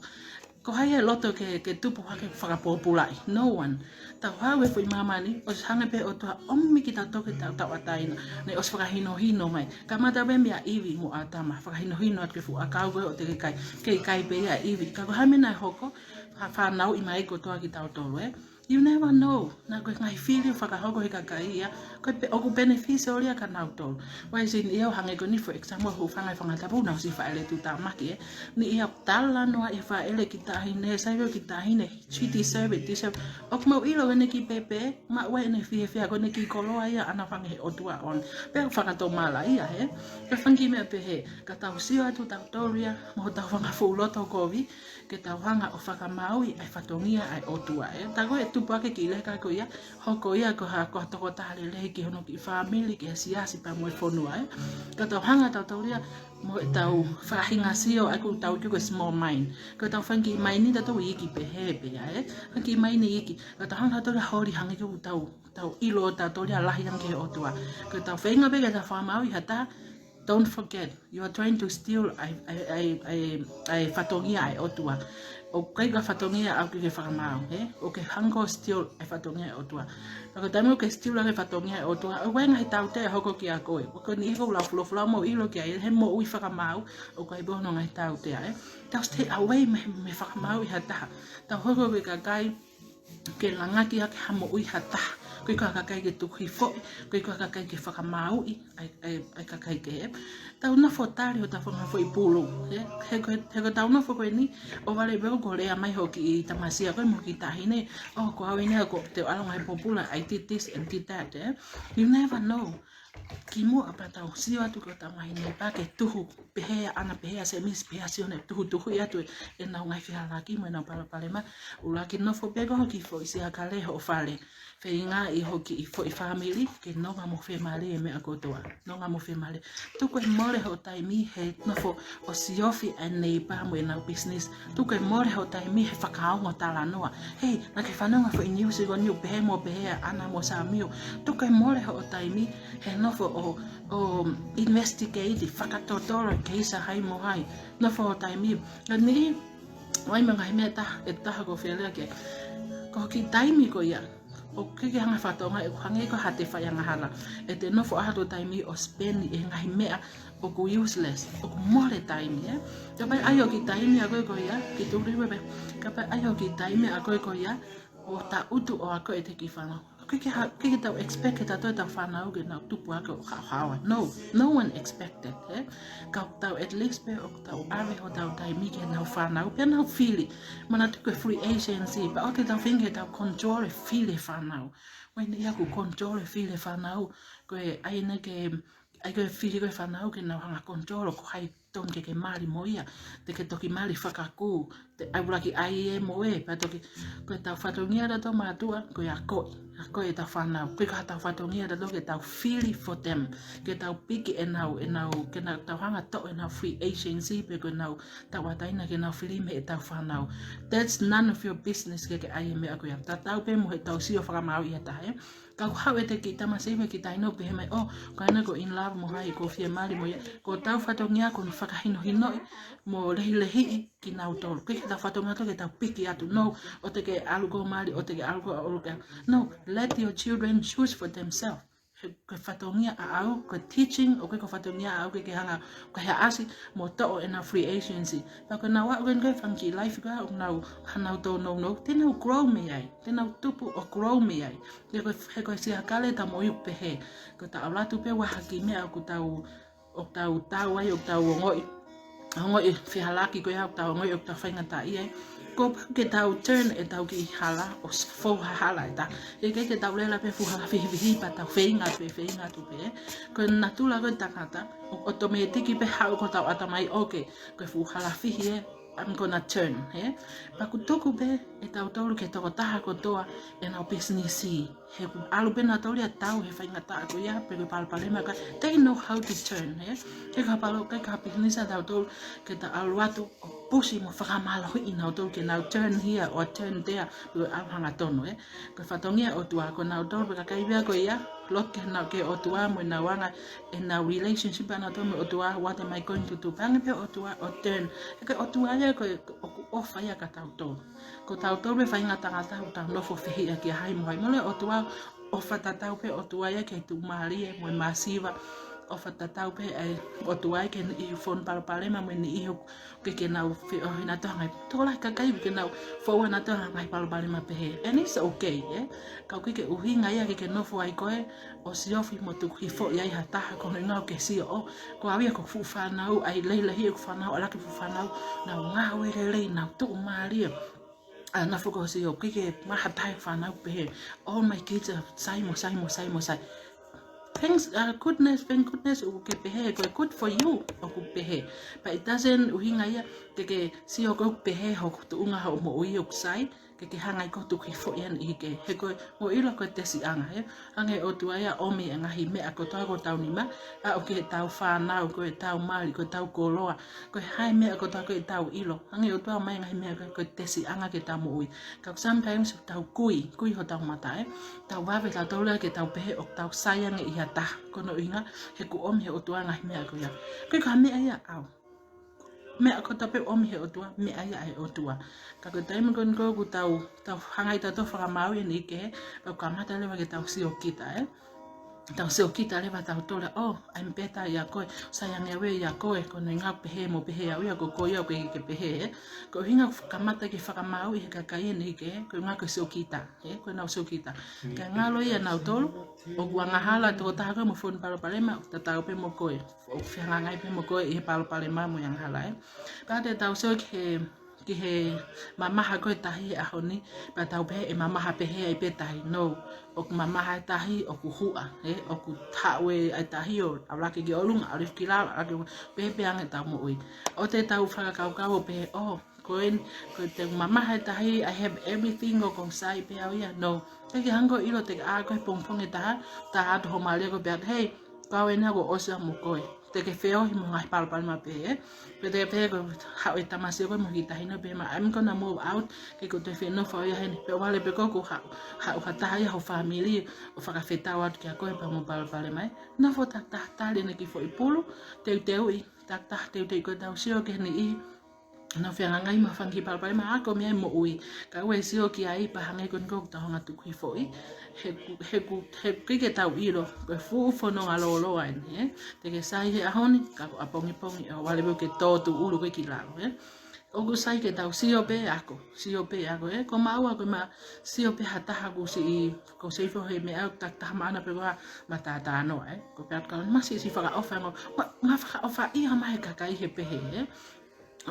Ko hai ʻe loto ke, ke tupu hake fakapōpulaʻi? No one. Tau haʻu he foʻi māmani, ʻosi hanga pē ʻOtua ʻomi kitautolu ke tau tauʻatāina. Ne ʻosi fakahinohino mai. Kamata pē meia ʻIvi mo ʻĀtama. Fakahinohino atu ki he fuʻu ʻakau ko ē ʻoku teʻeki ke kai. Kei kai pē ia ʻa ʻIvi. Ka ko e hā e meʻa naʻe hoko, fa-, fanauʻi mai kotoa kitautolu, ē? You never know. Naʻa ko e ngaahi fili ʻoku fakahoko ʻe he kakai ia, ko e pe-, ʻoku beneficial ia kia nautolu. Why is it ia ʻo hangē ko eni, for example, hūfanga he fanga tapu naʻa nau ʻosi fāʻeleʻi tuʻutāmaki, ē. Niʻihi ia ʻoku talanoa ʻi he fāʻele ki he taʻahine, sai pē ki he taʻahine, she deserve it, deserve. ʻOku mou ʻilo ʻene kiʻi pēpē, maʻu ai ʻene fiefia, ko ʻene kiʻi koloa ia ʻana fanga he ʻOtua on. Pea fakatomala ia, ē. Pea fanga kiʻi meʻa pehē, ka tau sio atu tautolu ia, mo hotau fanga fuʻu loto kovi, ke tau hanga ʻo fakamaauʻi ʻa e fatongia ʻa e ʻOtua, ē. Tā ko ē ʻe tupu hake e kiʻi leka ko ia, hoko ia ko ha, ko ha tokotaha lelei ki hono kiʻi fāmili, ki he siasi pea mo e fonua, ē. Ka tau hanga tautolu ia mo ʻetau faʻahinga sio ʻa ē ʻoku tau ui ko e small mind. Ko ʻetau fanga kiʻi maini tautolu iiki pehē pē ia, ē. Fanga kiʻi maini iiki. Ka tau hanga tautolu ia ʻo holi hangē ʻoku tau, tau ʻilo tautolu ia lahi ange ki he ʻOtua. Ka tau feinga pē ke tau fakamaauʻi ha taha, don't forget, you are trying to steal ʻa e, ʻa e, ʻa e, ʻa e, ʻa e fatongia ʻa e ʻOtua. ʻOku ʻikai ko e fatongia ʻaʻau ke ke fakamaau, ē? ʻOku ke hanga ʻo steal ʻa e fatongia ʻa e ʻOtua. Ka ko e taimi ʻoku ke steal ʻa e fatongia ʻa e ʻOtua, ʻoku ʻi ai e ngaahi tautea ʻe hoko kia koe. ʻOku ʻikai ko e niʻihi ʻoku lau folofola mou ʻilo ki ai, he moʻui fakamaau, ʻoku ʻi ai pē hono ngaahi tautea, ē? Tau stay away mei, mei he fakamaauʻi ha taha. Tau hoko ko e kakai ke langaki ʻaki ha moʻui ha taha. ʻOku ʻikai ko ha kakai ke tuku hifoʻi, ʻoku ʻikai ko ha kakai ke fakamaauʻi ʻa e, ʻa e, ʻa e kakai kehe. Tau nofo tali hotau fanga foʻi pulu, ē? He ko e, he ko ʻetau nofo ko eni, ʻo vale pē ʻoku lea mai hoʻo kiʻi tamasiʻi ko ē mo e kiʻi taʻahine, ʻo, ko au eni ʻoku te u ʻalu ʻo ngaahi pōpula, I did this and did that, ē? You never know. Kimuʻa pea tau sio atu ki hotau ngaahi neighbour ke tuhu, pehē ʻa ʻAna, pehē ʻa Semisi, pehē ʻa Sione, tuhutuhuʻi atu ʻenau ngaahi fehālaaki mo ʻenau palopalema, ʻuluaki nofo pē ko hoʻo kiʻi foʻi siakale hoʻo fale. Feingaʻi hoʻo kiʻi foʻi fāmili ke nonga mo female e meʻa kotoa. Nonga mo female. Tuku e mole hoʻo taimi he nofo ʻo siofi ʻa e neighbour mo ʻenau business. Tuku e mole hoʻo taimi he fakaongo talanoa. Hei, naʻa ke fanongo he foʻi niusi ko eni ʻoku pehē mo pehē ʻa ʻAna mo Samiu. Tuku e mole hoʻo taimi he nofo ʻo, ʻo investigate, fakatotolo e keisi ʻa hai mo hai. Nofo hoʻo taimi. Ka ko e niʻihi, ʻoku ʻi ai mo e ngaahi meʻa ʻe taha, ʻe taha ʻoku ou fie lea ki ai. Ko e kiʻi taimi ko ia, ʻOku ʻikai ke hanga fakatonga, ʻoku hangē ko ha te fai angahala. ʻE te nofo ʻaho taimi ʻo spend ʻi he ngaahi meʻa ʻoku useless, ʻoku mole taimi, ē? Kapau ʻe ʻai ʻo kiʻi taimi ʻa koe ko ia, kiʻi tuli wewe, kapau ʻe ʻai ʻo kiʻi taimi ʻa koe ko ia, ʻo taʻutu ʻo ako ʻete kiʻi fānau. ʻOku ʻikai ke ha-, ʻikai ke tau expect ke tau toe tau fānau ke nau tupu ʻaki ʻo haohaoa. No, no one expected, ē? Ka tau at least pē ʻoku tau ʻave hotau taimi ke nau fānau, pea nau fili. Manatuʻi ko e free agency, pea ʻoua te tau feinga ke tau control e fili e fānau. Vai ne ia ku control e fili e fānau, ko e ʻai ʻene ke, ʻai ko e fili ko e fānau ke nau hanga control ko hai tonu ke ke mali mo ia, te ke toki mali fakakū, te ʻai ʻuluaki ʻai ē mo ē, pea toki, ko e tau fatongia ʻa tautolu mātuʻa, ko e akoʻi, akoʻi ʻetau fānau, ko e ka tau fatongia ʻa tautolu ke tau fili for them, ke tau piki ʻenau, ʻenau, ke nau tau hanga toʻo ʻenau free agency, pe ko ʻenau tauʻatāina ke nau fili mei heʻetau fānau. That's none of your business ke ke ʻai e meʻa ko ia. Tatau pē mo heʻetau sio fakamāuʻi ʻa taha, ē? Ka ʻoku haʻu ʻete kiʻi tamasiʻi pe kiʻi taʻahine ʻo pehē mai, ʻo, ko ena ko e in love mo hai, ko e fiemālie mo ia. Ko hotau fatongia ko hono fakahinohinoʻi mo lehilehiʻi kinautolu. ʻIkai ke tau fatongia ʻaupito ke tau piki atu. No, ʻoua te ke ʻalu koe ʻo mali, ʻoua te ke ʻalu koe ʻo ʻalu koe. No, let your children choose for themselves. He, ko e fatongia ʻaʻau, ko e teaching, ʻoku ʻikai ko e fatongia ʻaʻau ke ke hanga, ko e haʻasi mo toʻo ʻenau free agency. Pea ko ʻenau aʻu ko eni ko e fanga kiʻi life ko ē ʻoku nau, hanau tōnounou, te nau grow mei ai, te nau tupu ʻo grow mei ai. He ko e, he ko e siʻi kale ʻetau moʻui ʻoku pehē, ko ʻetau ʻalu atu pē ʻo ʻai ha kiʻi meʻa ʻoku tau, ʻoku tau tau ai, ʻoku tau ongoʻi, ongoʻi fehālaaki ko ia, ʻoku tau ongoʻi ʻoku tau faingataʻaʻia ai. Kuo pau ke tau turn ʻetau kiʻi hala ʻo s-, fou ha hala ʻe taha. ʻIkai ke tau lele pē fuʻu hala fihifihi pea tau feinga pē, feinga atu pē. Ko e natula ko e tangata, ʻo, ʻotomētiki pē haʻu ko hotau ʻatamai, okay, ko e fuʻu hala fihi ē, I'm gonna turn, ē? Pea ʻoku tuku pē ʻe tautolu ki he tokotaha kotoa ʻenau pisinisi. He ʻoku ʻalu pē nautolu ia ʻo tau he faingataʻa ko ia, pe ko e palopalema ka, they know how to turn, ē? ʻIkai ko ha palo, ʻikai ko ha pisinisi ʻa tautolu ke tau ʻalu atu ʻo pusi mo fakamālohiʻi nautolu ke nau turn here or turn there, pe ko e ʻalu hangatonu, ē? Ko e fatongia ʻo e ʻOtua, ko nautolu pē kakai pē ia ko ia, lotu ke nau ki he ʻOtua mo ʻenau anga ʻenau relationship ʻanautolu mo e ʻOtua, what am I going to do? Pea hanga pē ʻe he ʻOtua ʻo turn. He ko e ʻOtua ia ko e ʻoku ʻofa ia kia tautolu. Ko tautolu pē faʻahinga tangata ʻoku tau nofo fehiʻa kia hai mo hai. Mole ʻOtua, ʻofa tatau pē ʻOtua ia ki he tuʻumālie mo e masiva. ʻOfa tatau pē ʻa e ʻOtua ia ki he niʻihi ʻoku fonu palopalema mo e niʻihi ʻoku ʻikai ke nau feohi nautolu he ngaahi, tokolahi kakai ʻoku ʻikai ke nau foua nautolu he ngaahi palopalema pehē. And it's okay, ē? Ka ʻoku ʻikai ke ʻuhinga ia ke ke nofo ai koe ʻo siofi mo tukuhifoʻi ai ha taha ko hono ʻuhinga ʻoku ke sio, ʻo, ko au ia ko e fuʻu fānau, ʻai lehilehiʻi ʻeku fānau, ʻalu ʻaki e fuʻu fānau, nau ngāue lelei, nau tuʻumālie. ʻA, nofo koe ʻo sio, ʻikai ke maha taha e fānau pehē. All my kids are sai mo sai mo sai mo sai. Thanks, uh, goodness, thank goodness, ʻoku ke pehē, ko e good for you, ʻoku pehē. But it doesn't ʻuhinga ia ke ke sio ko ʻeku pehē hoku tuʻunga hoʻo moʻui ʻoku sai, ke ke hanga ʻe koe ʻo tukuhifoʻi ʻa e niʻihi kehe. He ko e, mou ʻilo ko e tesiʻanga, ē? Hanga ʻe he ʻOtua ia ʻo ʻomi e ngaahi meʻa kotoa ki hotau nima, aʻu ki heʻetau fānau, ko ʻetau mali, ko ʻetau koloa, ko e hā e meʻa kotoa ʻoku ʻikai ke tau ʻilo. Hanga ʻe he ʻOtua ʻo ʻomai e ngaahi meʻa ko e, ko e tesiʻanga ki heʻetau moʻui. Ka sometimes ʻoku tau kui, kui hotau mata, ē? Tau vave tautolu ia ke tau pehē ʻoku tau sai ange ʻi ha taha. Ko hono ʻuhinga, he kuo ʻomi ʻe he ʻOtua e ngaahi meʻa ko ia. ʻIkai ko ha meʻa ia ʻaʻau. Meʻa kotoa pē ʻoku ʻomi ʻe he ʻOtua, meʻa ia ʻa e ʻOtua. Ka ko e taimi ko eni ko ē ʻoku tau, tau hanga ʻe tautolu ʻo fakamāuʻi e niʻihi kehe, pea ʻoku kamata leva ke tau sio kita, ē? Tau sio kita leva tautolu, ʻo, I'm better ia koe, sai ange au ia koe, ko hono ʻuhinga ʻoku pehē mo pehē au ia, ko koe ia ʻoku ʻikai ke pehē, ē? Ko e ʻuhinga ʻoku kamata ke fakamāuʻi ʻe he kakai e niʻihi kehe, ko e ʻuhinga ko e sio kita, ē? Ko ʻenau sio kita. Kae ngalo ia ʻanautolu, ʻoku angahala e tokotaha ko ē ʻoku fonu palopalema, ʻoku tatau pē mo koe. ʻOku fehangahangai pē mo koe ʻi he palopalema mo e angahala, ē? Pea te tau sio ki he, ki he mamaha ko ē e tahi he ʻaho ni, pea tau pehē ʻe mamaha pehē ai pē tahi. No, ʻoku mamaha e tahi, ʻoku huʻa, ē? ʻOku haʻu e tahi ʻo ʻalu hake ki ʻolunga, ʻalu hifo ki lalo, ʻalu hake, pehē pē ange ʻetau moʻui. ʻOua te tau fakakaukau ʻo pehē, ʻo, ko eni, ko e te u mamaha e tahi, I have everything ʻoku ou sai pē au ia, no. Te ke hanga ʻo ʻilo te ke ʻā koe he pongipongi ʻe taha, tā atu ho mālie ko e pehē atu, hei, ko au eni kuo u ʻosi ʻa mo koe. Te ke feohi mo e ngaahi palopalema pehē, ē? Pe te ke pehē ko e haʻu e tamasiʻi ko ē mo e kiʻi taʻahine pehē mai, I'm gonna move out, ʻikai ke u toe fie nofo au ia heni. Pea ʻohovale pē ko ē kuo haʻu, haʻu ha taha ia ho fāmili, ʻo fakafetau atu kia koe pea mo e palopalema, ē? Nofo takitaha tali ʻene kiʻi foʻi pulu, teuteuʻi, takitaha teuteuʻi ko ē tau sio ki he niʻihi Nau feangai mo e fanga kiʻi palopalema ako mei ai moʻui. Ka ʻoua ʻe sio ki ai pea hangē ko eni ʻoku tau hanga tuku hifo ʻi. He ʻoku, he ʻoku, he ʻoku ʻikai ke tau ʻilo. Ko e fuʻu fononga lōloa eni, ē. Te ke sai he ʻaho ni, ka ko ʻapongipongi, ʻe ʻoua leva ke tō tuʻulu koe ki lalo, ē. ʻOku sai ke tau sio pē ako, sio pē ako, ē. Ko maua ko e ma sio pē ha taha ʻoku siʻi, ʻoku siʻi foʻi meʻa ʻoku takitaha maʻana pē ko ha mataʻānoa, ē. Ko pea ka ma siʻi, siʻi fakaʻofa ngo, ma, ma fakaʻofa ia mai he kakai he pehē, ē.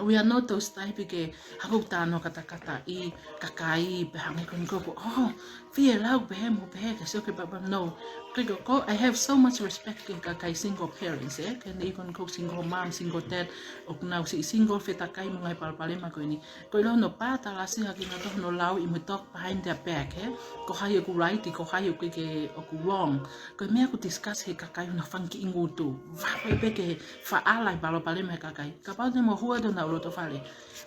We are not those type ke haʻu ʻo talanoa katakata ʻi kakai pea hangē ko eni ʻoku, oh, fie lau pehē mo pehē ke sio ke papa, no. Ke ko, ko, I have so much respect ki he kakai single parents, ē. Ko eni ko eni ʻoku single mom, single dad, ʻoku nau siʻi single fetakai mo e ngaahi palopalema ko eni. Ko e ʻilo hono pātalasia ki he ngaahi tohi hono lau ʻi mo talk behind their back, ē. Ko hai ʻoku right, ko hai ʻoku ke, ʻoku wrong. Ko e meʻa ʻoku discuss he kakai hono fanga kiʻi ngutu. Vakai pē ke faʻala e palopalema he kakai. Kapau te mo hua atu honau loto fale.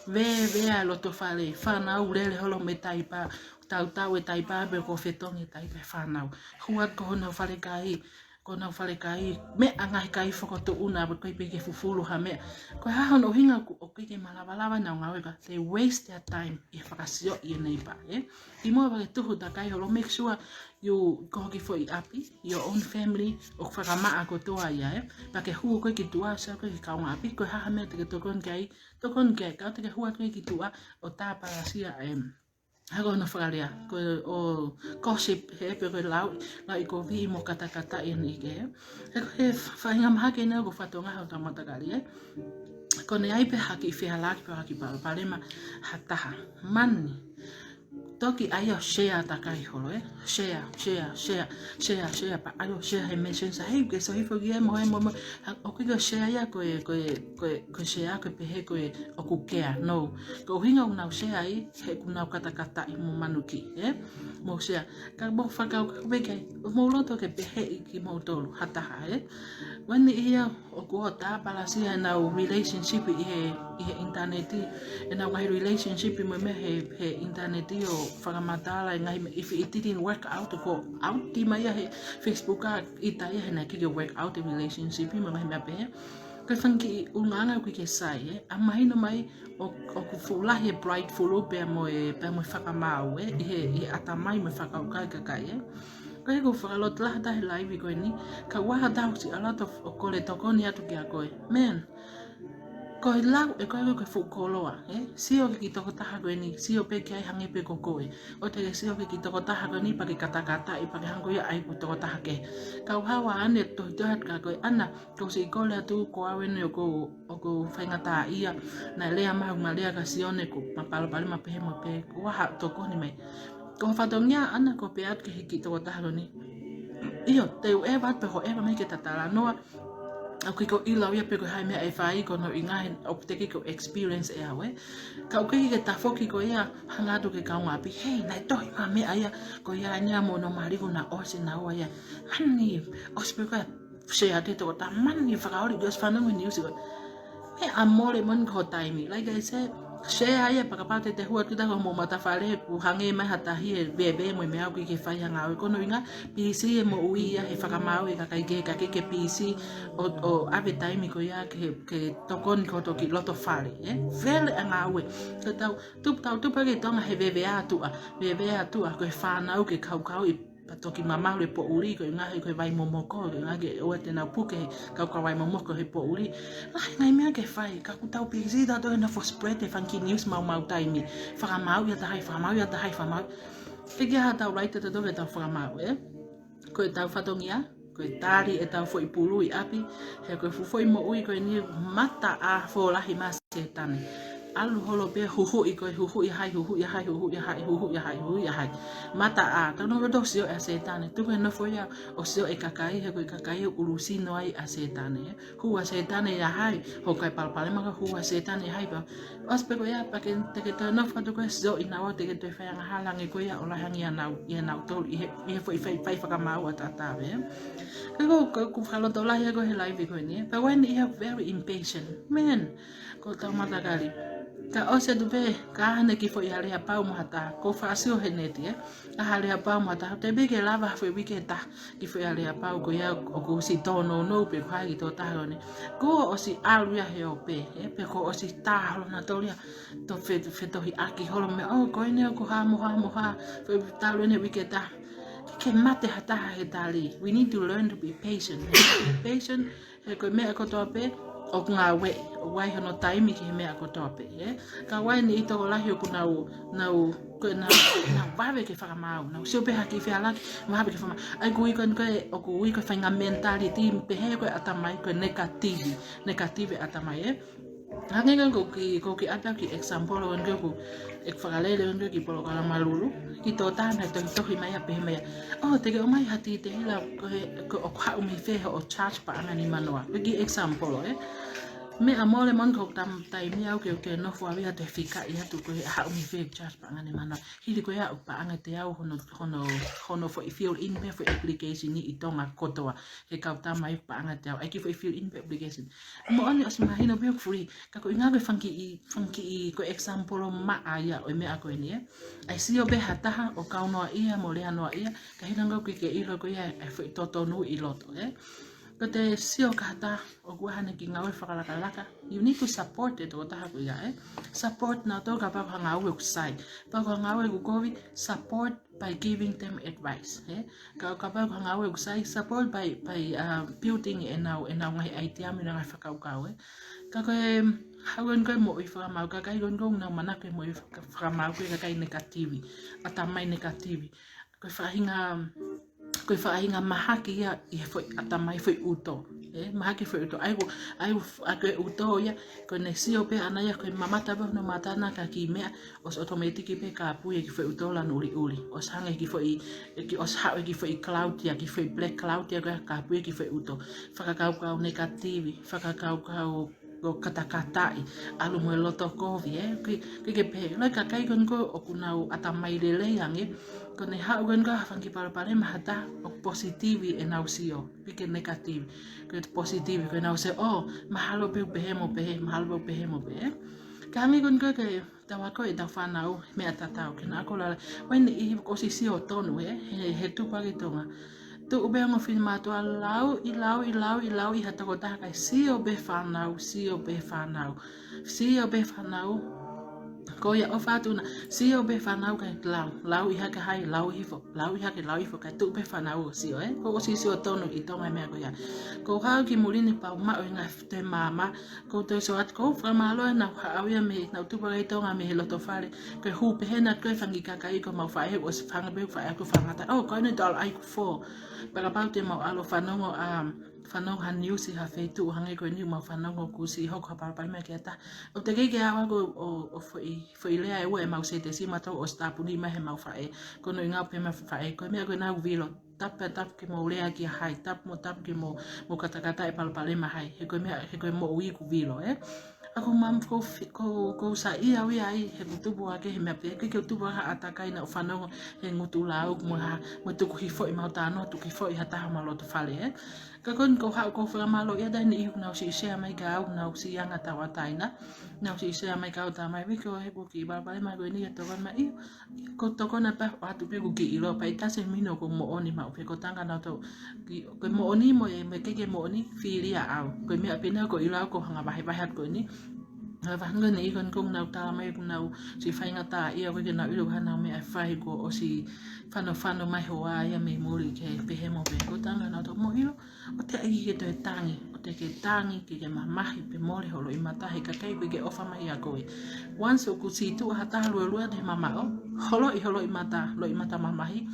Vē, vē ʻa e loto fale. Fānau lele holo mei taipa. Tautau e taipa pe ko fetongi e taipa e fānau. Hua ko honau fale kai. Ko honau fale kai. Meʻa ngaahi kai fokotuʻuna pe ko e pē ke fufulu ha meʻa. Ko e hā hono ʻuhinga ʻoku, ʻoku ʻikai ke malavalava ʻenau ngāue ka. They waste their time. ʻI he fakasioʻi e neighbor, ē. Kimuʻa pea ke tuhu takai holo, make sure you, ko hoʻo kiʻi foʻi ʻapi, your own family, ʻoku fakamaʻa kotoa ia, ē. Pea ke hū koe ki tuʻa, sio koe ki he kaungāʻapi, ko e hā ha meʻa te ke tokoni ki ai, tokoni ki ai, ka te ke hū atu koe ki tuʻa, ʻo tāpalasia, em, hangē ko hono fakalea, ko e ʻo gossip, he pe ko e lau, lauʻikoviʻi mo katakata ʻi he niʻihi, ē. He ko e faʻahinga mahaki eni ʻoku fatongia hotau matakali, ē. Ko ʻene ʻai pē ha kiʻi fehālaaki pe ha kiʻi palopalema ha taha. Mani. Toki ʻai ʻo share takai holo, ē? Share, share, share, share, share, pea ʻai ʻo share he Messenger. Hei, ke sio hifo ki he mo, he mo, mo. Ha, ʻoku ʻikai ko e share ia ko e, ko e, ko e, ko e share ko e pehē ko e ʻoku care, no. Ko e ʻuhinga ʻoku nau share ai, he ʻoku nau katakataʻi mo manuki, ē? Mo share. Ka mo fakau, ka peke, mo loto ke pehē ʻi kimoutolu, ha taha, ē? Wani ia, ʻoku ʻo tāpalasia ʻenau relationship ʻi he, ʻi he ʻinitaneti, ʻenau ngaahi relationship mo e meʻa he, he ʻinitaneti ʻo fakamatala e ngaahi meʻa, if it didn't work out, ko ʻauti mai ia he Facebook ʻa ʻita ia he naʻe ʻikai ke work out e relationship mo e ngaahi meʻa pehē. Ko e fanga kiʻi ʻulungaanga ʻoku ʻikai ke sai, ē. ʻA mahino mai ʻo, ʻoku fuʻu lahi e prideful pea mo e, pea mo e fakamaau, ē. ʻI he, ʻi he ʻatamai mo e fakakaukau e kakai, ē. Ko e ʻoku fakalotolahi atu he live ko eni, ka ʻoku ʻi ai ha taha ʻoku siʻi ʻalu atu ʻo kole tokoni atu kia koe. Man, ko e lau ē ko e ko e fuʻu koloa, ē? Sio ki he kiʻi tokotaha ko eni, sio pē ki ai hangē pē ko koe. ʻOua te ke sio ki he kiʻi tokotaha ko eni pea ke katakataʻi, pea ke hangē ko ia ʻa e kiʻi tokotaha kehe. Ka ʻoku haʻu ʻa ʻAne ʻo tohitohi atu kia koe, ʻAna, ʻoku ou siʻi kole atu ko au eni ʻoku ou, ʻoku ou faingataʻaʻia, naʻe lea mai ha uma lea kia Sione ʻoku ma palopalema pehē mo pehē, ʻoua haʻo tokoni mai. Ko e fatongia ʻAna ko e pehē atu ki he kiʻi tokotaha ko eni. ʻIo, te u ʻeva atu pē hoʻo ʻeva mai ke ta talanoa. ʻOku ʻikai ko e ʻilo ia pe ko e hā e meʻa ʻe fai, ko hono ʻuhinga he ʻoku teʻeki ke u experience ʻe au, ē. Ka ʻoku ʻikai ke tafoki koe ia, hanga atu ki he kaungāʻapi. Hei, naʻe tohi mai ha meʻa ia, ko ia eni ia mo hono mali kuo na ʻosi naua ia. Mani, ʻosi pē ko e share atu e tokotaha, mani fakaoli ke ʻosi fanongo he niusi ko e. Meʻa mole mo eni ko hoʻo taimi. Like I said, share ia pea kapau te te hū atu ki ha taha ko hoʻomo matafale ʻoku hangē mai ha tahi ʻe veve mo e meʻa ʻoku ʻikai ke fai ha ngāue, ko hono ʻuhinga, busy e moʻui ia he fakamaau e kakai kehe, ka ʻikai ke busy ʻo, ʻo ʻave taimi ko ia ke, ke tokoni ki hoto kiʻi loto fale, ē? Vele ʻa e ngāue. Ko ʻetau tupu, tau tupu ʻaki e Tonga he veve ʻa tuʻa, veve ʻa tuʻa, ko e fānau ke kaukauʻi, pea toki mamalu e poʻuli, ko e ngaahi, ko e vai momoko, ko e ngaahi ke ʻoua te nau puke, kaukau vai momoko he poʻuli. Lahi e ngaahi meʻa ke fai, ka ʻoku tau busy tautolu he nofo spread e fanga kiʻi news maumau taimi. Fakamaau ia tahai, fakamaau ia tahai, fakamaau. Teʻeki ai haʻatau laite tautolu ke tau fakamaau, ē? Ko ʻetau fatongia, ko e tali ʻetau foʻi pulu ʻi ʻapi, he ko e fuʻu foʻi moʻui ko eni mataʻā fōlahi mai ʻa Sētane. ʻAlu holo pē huhuʻi ko e huhuʻi ʻa hai, huhuʻi ʻa hai, huhuʻi ʻa hai, huhuʻi ʻa hai, huhuʻi ʻa hai. Mataʻā, tau nofo ʻo sio ʻa Sētane. Tuku e nofo ia ʻo sio e kakai, he ko e kakai ʻoku ʻulusino ai ʻa Sētane. Hū ʻa Sētane ia hai, ʻoku ʻikai palopalema ka hū ʻa Sētane ia hai pea. ʻOsi pē ko ia, pea ke te ke toe nofo atu ko e sio ʻi naua te ke toe fai angahala ange ko ia ʻo lahi ange ia nau, ia nautolu ʻi he, ʻi he foʻi fai, fai fakamaau ʻataʻatā pē. Ka ko, ko, ʻoku fakalotolahi ʻa ko e he live ko eni, ē. Pea ʻoua eni ia very impatient. Man, ko ʻetau matakali. Ka ʻosi atu pē, ka ʻi ai haʻane kiʻi foʻi aleapau mo ha taha, ko e fāsio he neti, ē? Ka ha aleapau mo ha taha, teʻeki ke lava ha foʻi uike ʻe taha, kiʻi foʻi aleapau ko ia ʻoku ʻosi tōnounou pē ko hai ki tō taha ko eni. Kuo ʻosi ʻalu ia he ope, ē? Pe kuo ʻosi tā holo nautolu ia, to fe-, fetohiʻaki holo meʻa, ʻo, ko eni ʻoku hā mo hā mo hā, foʻi talu eni uike ʻe taha. Ke mate ha taha he tali. We need to learn to be patient. Be patient, he ko e meʻa kotoa pē ʻoku ngāue, ʻoku ʻi ai hono taimi ki he meʻa kotoa pē, ē? Ka ʻoku ʻi ai e niʻihi tokolahi ʻoku nau, nau, ko e nau, nau vave ke fakamaau, nau sio pē ha kiʻi fehālaaki, vave ke fakamaau. ʻA ia ʻoku ui ko ē, ʻoku ui ko e faʻahinga mentality pehē ko e ʻatamai, ko e negative, negative ʻatamai, ē? Hangē ko ē ko e kiʻi, ko e kiʻi ʻata kiʻi example ko ē ʻoku, ʻeku fakalele ko ē kiʻi polokalama lulu, kiʻi tō taha naʻe tohitohi mai ia pehē mai ia, ʻo, te ke ʻomai ha tī te hila ko e, ko e ʻoku haʻu mei fē hoʻo charge paʻanga nimanoa. Ko e kiʻi example, ē? Meʻa mole mo ʻeku tam-, taimi au ke, ke nofo ʻave atu he fikaʻi atu ko e haʻu mei fē charge paʻanga nimanoa. Hili ko ia ʻoku paʻanga ʻe teau hono, hono, hono foʻi fill in pē foʻi application ʻi Tonga kotoa. He kau tama ʻi paʻanga ʻe teau. ʻAi kiʻi foʻi fill in pē application. Moʻoni ʻosi mahino pē ʻoku free. Ka ko e ʻuhinga ko e fanga kiʻi, fanga kiʻi ko e example maʻa ia ʻo e meʻa ko eni, ē? ʻAi sio pē ha taha ʻo kau noa ia mo lea noa ia, ka hili ange ʻoku ke ʻilo ko ia e foʻi totonu ʻi loto, ē? Ko e te sio ki ha taha ʻoku ʻi ai haʻane kiʻi ngāue fakalakalaka, you need to support e tokotaha ko ia, ē? Support nautolu kapau ko ha ngāue ʻoku sai. Kapau ko ha ngāue ʻoku kovi, support by giving them advice, ē? Ka, kapau ko ha ngāue ʻoku sai, support by, by, uh, building ʻenau, ʻenau ngaahi ʻaitiami, ʻenau ngaahi fakakaukau, ē? Ka ko e, haʻu ko eni ko e moʻui fakamaau, kakai ko eni ʻoku nau manako he moʻui faka-, fakamaau ko e kakai negative, ʻatamai negative. Ko e faʻahinga, ko e faʻahinga mahaki ia ʻi he foʻi ʻatamai foʻi ʻuto. Ē, mahaki foʻi ʻuto. ʻAi ʻoku, ʻai ʻoku, ʻa ko e ʻuto ia, ko ʻene sio pē ʻana ia, ko e mamata pē hono mata ʻana ki ha kiʻi meʻa, ʻosi automatic pē kāpui e kiʻi foʻi ʻuto lanu ʻuliʻuli. ʻOsi hanga e kiʻi foʻi, e kiʻi, ʻosi haʻu e kiʻi foʻi cloud ia, kiʻi foʻi black cloud ia, ko e kāpui e kiʻi foʻi ʻuto. Fakakaukau negative, fakakaukau ko e katakataʻi, ʻalu mo e loto kovi, ē? Ke, ke, ke pehē, ʻoku ʻi ai e kakai ko eni ʻoku nau ʻatamai lelei ange, ko ʻene haʻu ko eni ko ha fanga kiʻi palopalema ha taha ʻoku positive ʻenau sio, pe ko e negative, ko e positive, ko ʻenau sio, ʻo, mahalo pē ʻoku pehē mo pehē, mahalo pē ʻoku pehē mo pehē, ē? Ka hangē ko eni ko e ke tau ako ʻetau fānau, meʻa tatau, ke na ako lala. ʻOku ʻi ai e niʻihi ʻoku ʻosi sio tonu, ē, he, he tupu ʻaki Tonga. Tuʻu pē ongo finemātuʻa lau ʻi, lau ʻi, lau ʻi, lau ʻi ha tokotaha kae sio pē fānau, sio pē fānau. Sio pē fānau. Ko ia ʻofa atu na, sio pē fānau kae lau, lau ʻi hake hai, lau hifo, lau ʻi hake, lau hifo, kae tuʻu pē fānau ʻo sio, ē. Kuo ʻosi sio tonu ʻi Tonga e meʻa ko ia. Ko e haʻu ki muli ni pea u maʻu e ngaahi toe maama, ʻoku ou toe sio atu, ʻoku ou fakamālō ʻenau haʻu ia mei, nau tupu ʻaki Tonga mei he loto fale. Ko e hū pehē nautolu ko e fanga kiʻi kakai ko ʻemau faʻē, ʻosi fanga pē faʻē ʻoku fangata. ʻO, ko eni tau ʻai ʻoku fō. Pea kapau te mau ʻalu ʻo fanongo, um, fanongo ha news ʻi ha feituʻu hangē ko eni ʻoku mau fanongo kuo ʻosi hoko ha palopalema ki ha taha. ʻOku teʻeki ke ʻalu ʻo, ʻo, ʻo foʻi, foʻi lea ʻe ua ʻemau sētesi mautolu ʻosi tāpuni mai heʻemau faʻē. Ko hono ʻuhinga pē ʻemau faʻē. Ko e meʻa ko ena ʻoku vilo. Tapu pē tapu ke mou lea ki ha hai, tapu mo tapu ke mou, mou katakata e palopalema hai. He ko e meʻa, he ko e moʻui ʻoku vilo, ē? ʻA ʻoku ou maama, ʻoku ou fi-, ʻoku ou, ʻoku ou saiʻia au ia ai, he ʻoku ou tupu ʻaki he meʻa pē, ke, ke u tupu ʻaki ha ʻātakai naʻa ku fanongo he ngutu lau, mo ha, mo tuku hifo ʻi mau tano, tuku hifo ʻi ha taha ʻi homau loto fale, ē? Ka ko eni ʻoku ou haʻu, ʻoku ou fakamālō ia ʻa e niʻihi ʻoku nau siʻi share mai kia au, nau siʻi anga tauʻatāina, nau siʻi share mai kia au tamai viko, he ʻoku ou kiʻi palopalema ko eni ʻa e tokoni mai, ʻio, ʻio, ʻoku ou tokona pē ʻo ʻoatu pē ʻeku kiʻi ʻilo, pea ʻe taha se mino ʻoku moʻoni maʻu pē ko e tangata naʻa tau, ki, ko e moʻoni mo e, mo e ʻikai ke moʻoni, fili ʻa au. Ko e meʻa pē ena ʻoku ou ʻilo au ʻoku ou hanga ʻo vahevahe atu ko eni. Hanga ʻo vahevahe ko eni ʻi he ko eni ʻoku nau tala mai ʻoku nau siʻi faingataʻaʻia ʻoku ʻikai ke nau ʻilo ko e hā ʻenau meʻa ʻe fai kuo ʻosi fanofano mai hoa ia mei muli ke pehē mo pehē ko e tangata naʻa tau mo ʻilo. ʻOku teʻeki ke toe tangi, ʻoku teʻeki ke tangi, ke ke mamahi pe mole ho loʻimata he kakai ʻoku ʻikai ke ʻofa mai ʻia koe. Once ʻoku sītuʻa ha taha luelue atu he mamaʻo, ho loʻi, ho loʻimata, loʻimata mamahi,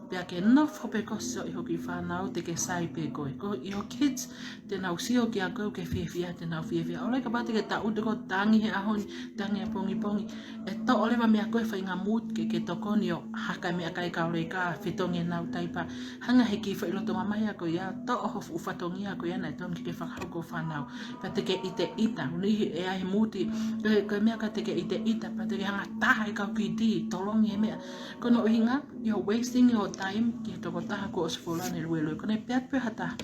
pea ke nofo pē koe ʻo sio ʻi ho kiʻi fānau te ke sai pē koe. Ko your kids, te nau sio kia koe ʻoku ke fiefia, te nau fiefia. ʻOua leva kapau te ke taʻu atu ko e tangi he ʻaho ni, tangi he pongipongi. ʻE toʻo leva meia koe e faʻahinga mood ke ke tokoni ʻo haka e meʻakai kauleka, fetongi ʻenau taipa. Hanga he kiʻi foʻi loto mamahi ʻa koe ia, toʻo ho fuʻu fatongia ko ia naʻe tonu ke ke fakahoko ho fānau. Pea te ke ʻiteʻita, ʻuhinga ʻe ʻi ai he mood, ko e, ko e meʻa ka te ke ʻiteʻita, pea te ke hanga ʻo taha e kau kiti, tolongi e meʻa. Ko hono ʻuhinga, you're wasting your time ki he tokotaha kuo ʻosi fuoloa ʻene luelue. Ko ʻene pehē atu pē ha taha,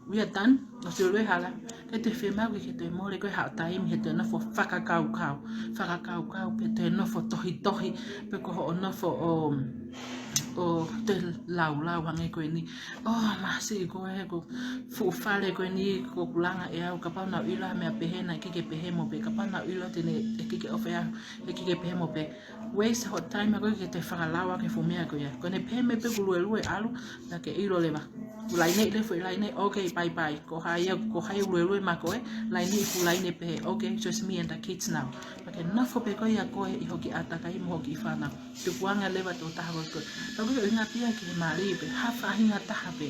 We are done. ʻOsi ʻalu e hala. Ke toe fiemaʻu ke ke toe mole ko e haʻo taimi he toe nofo fakakaukau. Fakakaukau pe toe nofo tohitohi pe ko hoʻo nofo ʻo, ʻo toe laulau hangē ko eni. ʻŌ, masiʻi ko e ko fuʻu fale ko eni ko kulanga e au kapau naʻa ʻilo ha meʻa pehē naʻe ʻikai ke pehē mo pē. Kapau naʻa ʻilo te ne ʻikai ke ʻofa ʻe au he ʻikai ke pehē mo pē. Waste hoʻo taimi ʻa koe ke toe fakalau ʻa e fuʻu meʻa ko ia. Ko ʻene pehē mai pē kuo luelue ʻalu, naʻa ke ʻilo leva. Laine lefo i laine, okay, bye bye. Ko hai ia, ko hai luelue maʻa koe, laine i fuʻu laine pē, okay, just me and the kids now. Pea ke nofo pē koe ʻia koe ʻi hoʻo kiʻi ʻātakai mo hoʻo kiʻi fānau. Tukuange leva tō taha ko koe. Pea ko e ʻuhinga pē ia ki he mali pē, ha faʻahinga taha pē.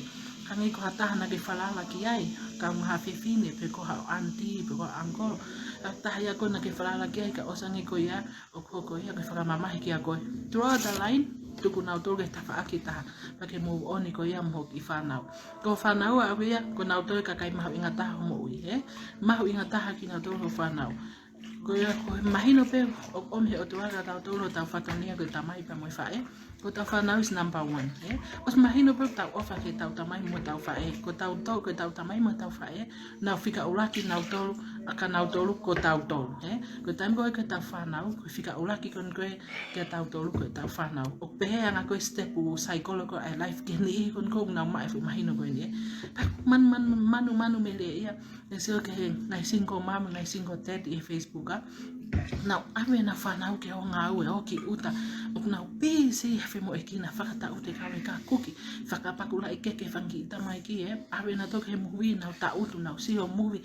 Hangē ko ha taha naʻa ke falala ki ai, kaungā fefine, pe ko haʻo aunty, pe ko haʻo uncle. Ha taha ia ko ē naʻa ke falala ki ai, ka ʻosi ange ko ia, ʻoku hoko ia ke fakamamahi kiate koe. Draw the line, tuku nautolu ki he tafaʻaki ʻe taha. Pea ke move on ko ia mo hoʻo kiʻi fānau. Ko e fānau ʻa ia, ko nautolu e kakai mahuʻinga taha hoʻo moʻui, ē? Mahuʻinga taha kinautolu hoʻo fānau. Ko ia, ko e mahino pē ʻoku ʻomi he ʻOtua kiate kitautolu ʻo tau fatongia ko e tamai pea mo e faʻē. Ko ʻetau fānau is number one, ē? ʻOsi mahino pē ʻoku tau ʻofa ki heʻetau tamai mo ʻetau faʻē. Ko tautolu, ko ʻetau tamai mo ʻetau faʻē, nau fika ʻuluaki nautolu, ʻa kinautolu ko tautolu, ē? Ko e taimi ko ē ko ʻetau fānau, ko e fika ʻuluaki ko eni ko ē kia tautolu ko ʻetau fānau. ʻOku pehē ʻa e ngaahi ko e step ʻo e cycle ko ē ʻa e life ki he niʻihi ko eni ʻoku nau maʻu e fuʻu mahino ko eni, ē? Pea manu, manu, manu, manu mele ia. ʻE sio ki he ngaahi single mom, ngaahi single dad ʻi he Facebook, ʻa? Nau ʻave ʻenau fānau ki he ngāue ʻo ki ʻuta. ʻOku nau busy he femoʻuekina, fakataʻutu e kau leka, kuki, fakapakulaʻi keke fanga kiʻi tamaiki, ē? ʻAve nautolu ki he movie, nau taʻutu, nau sio movie.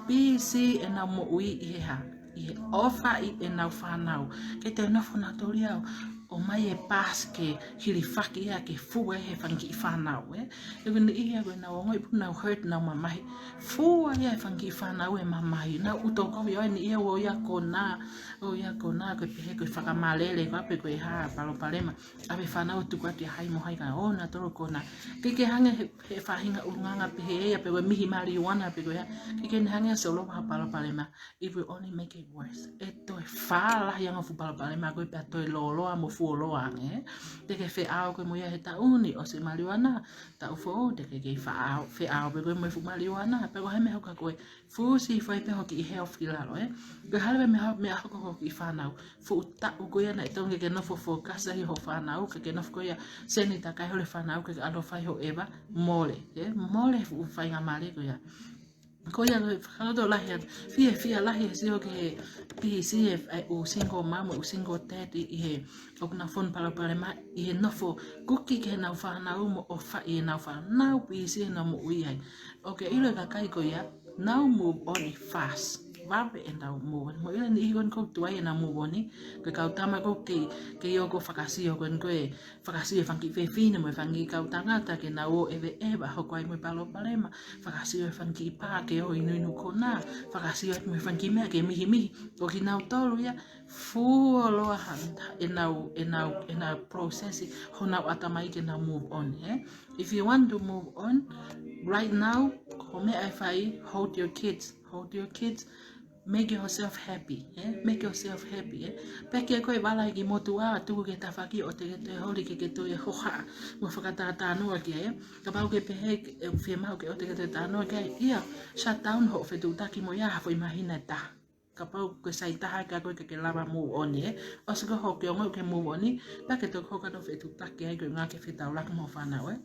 Busy ʻenau moʻui ʻi he hā? ʻI he ʻofa ʻi heʻenau fānau. Ke te nofo nautolu ia ʻo ʻomai e pass ke hilifaki ia ke fua he fanga kiʻi fānau, ē? ʻE ko e niʻihi ia ko ʻenau ongoʻi pē ʻoku nau hurt, nau mamahi. Fua ia he fanga kiʻi fānau e mamahi. Nau ʻuto kovi ʻo e niʻihi ia ʻoku ʻi ai e konā, ʻoku ʻi ai e konā ko e pehē ko e fakamalele ko ē pe ko e hā palopalema. ʻAve fānau ʻo tuku atu ʻia hai mo hai ka ʻoʻona nautolu e konā. ʻIkai ke hangē he, he faʻahinga ʻulungaanga pehē ia pe ko e mihi maliuana pe ko e hā. ʻIkai ke ne hangē ia ʻo solova ha palopalema. It will only make it worse. ʻE toe fālahi ange e fuʻu palopalema ko ē pea toe lōloa mo fuoloa ange. Te ke feʻao koe mo ia he taʻu ni ʻosi e maliuana, taʻu foʻou te ke kei feʻao, feʻao pē koe mo e fuʻu maliuana, pea ko e hā e meʻa ʻe hoko kia koe? Fusi fai pē hoʻo kiʻi health ki lalo, ē? Ko e hā leva e meʻa, meʻa ʻe hoko ki hoʻo kiʻi fānau? Fuʻu taʻu ko ia naʻe totonu ke ke nofo focus ai hoʻo fānau, ke ke nofo ko ia seni takai holo e fānau, ke ke ʻalu ʻo fai hoʻo ʻeva, mole, ē? Mole e fuʻu faingamālie ko ia. Ko ia ko e fakaloto lahi atu, fiefia lahi he sio ki he busy e, e ʻū single mom, ʻū single dad ʻi he, ʻoku nau fonu palopalema ʻi he nofo kuki ki heʻenau fānau mo ʻofa ʻi heʻenau fānau, busy heʻenau moʻui ai. ʻOku ke ʻilo e kakai ko ia, nau move on fast. Vave ʻenau move on. Mo ʻilo e niʻihi ko eni ʻoku tuai ʻenau move on, ko e kau tama ʻoku kei, kei ō ʻo fakasio ko eni ko e fakasio e fanga kiʻi fefine mo e fanga kiʻi kau tangata ke nau ō ʻeveʻeva hoko ai mo e palopalema. Fakasio e fanga kiʻi pā ke ō ʻo inuinu konā. Fakasio ai mo e fanga kiʻi meʻa ke mihimihi. Ko kinautolu ia, fuoloa hanta ʻenau, ʻenau, ʻenau process honau ʻatamai ke nau move on, ē? If you want to move on, right now, ko e meʻa ʻe fai, hold your kids. Hold your kids. Make yourself happy, ē? Make yourself happy, ē? Pea ke ko e vala ki motuʻa, tuku ki he tafaʻaki ʻoua te ke toe holi ke ke toe hohaʻa mo fakatātā noa ki ai, ē? Kapau ʻoku ke pehē ʻoku fiemaʻu ke ʻoua te ke toe tānoa ki ai, ʻio, shut down hoʻo fetuʻutaki mo ia ha foʻi māhina ʻe taha. Kapau ko e sai taha kia koe ke ke lava move on, ē? ʻOsi ko hoʻo ongoʻi ʻoku ke move on, pea ke toki hoko atu ʻo fetuʻutaki ai ko e ʻuhinga ke fetaulaki mo e fānau, ē?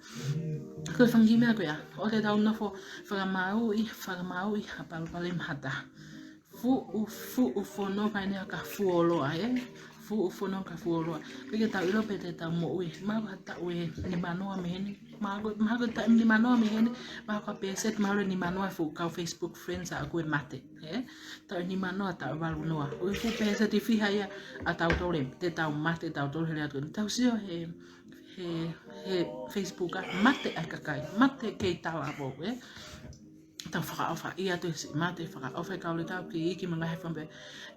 Ko e fanga kiʻi meʻa ko ia, ʻoua te tau nofo fakamāuʻi, fakamāuʻi ha palopalema ha taha. Fuʻu, fuʻu fononga eni ka fuoloa, ē? Fuʻu fononga ka fuoloa. Pea ke tau ʻilo pē te tau moʻui. Mahalo ko ha taʻu ʻe nimanoa mei heni. Mahalo, mahalo ko e taʻu ʻe nimanoa mei heni. Mahalo ko e pēseti, mahalo ʻe nimanoa e fuʻu kau Facebook friends ʻaʻaku ʻe mate, ē? Taʻu ʻe nimanoa, taʻu ʻe valungofulu. Ko e fuʻu pēseti fiha ia ʻa tautolu te tau mate, tautolu he lea atu. Tau sio he, he, he Facebook ʻa mate ʻa e kakai. Mate kei talavou, ē? Tau fakaʻofa ia atu he siʻi mate, fakaʻofa e kau leka, kei iiki mo e ngaahi fanga pē.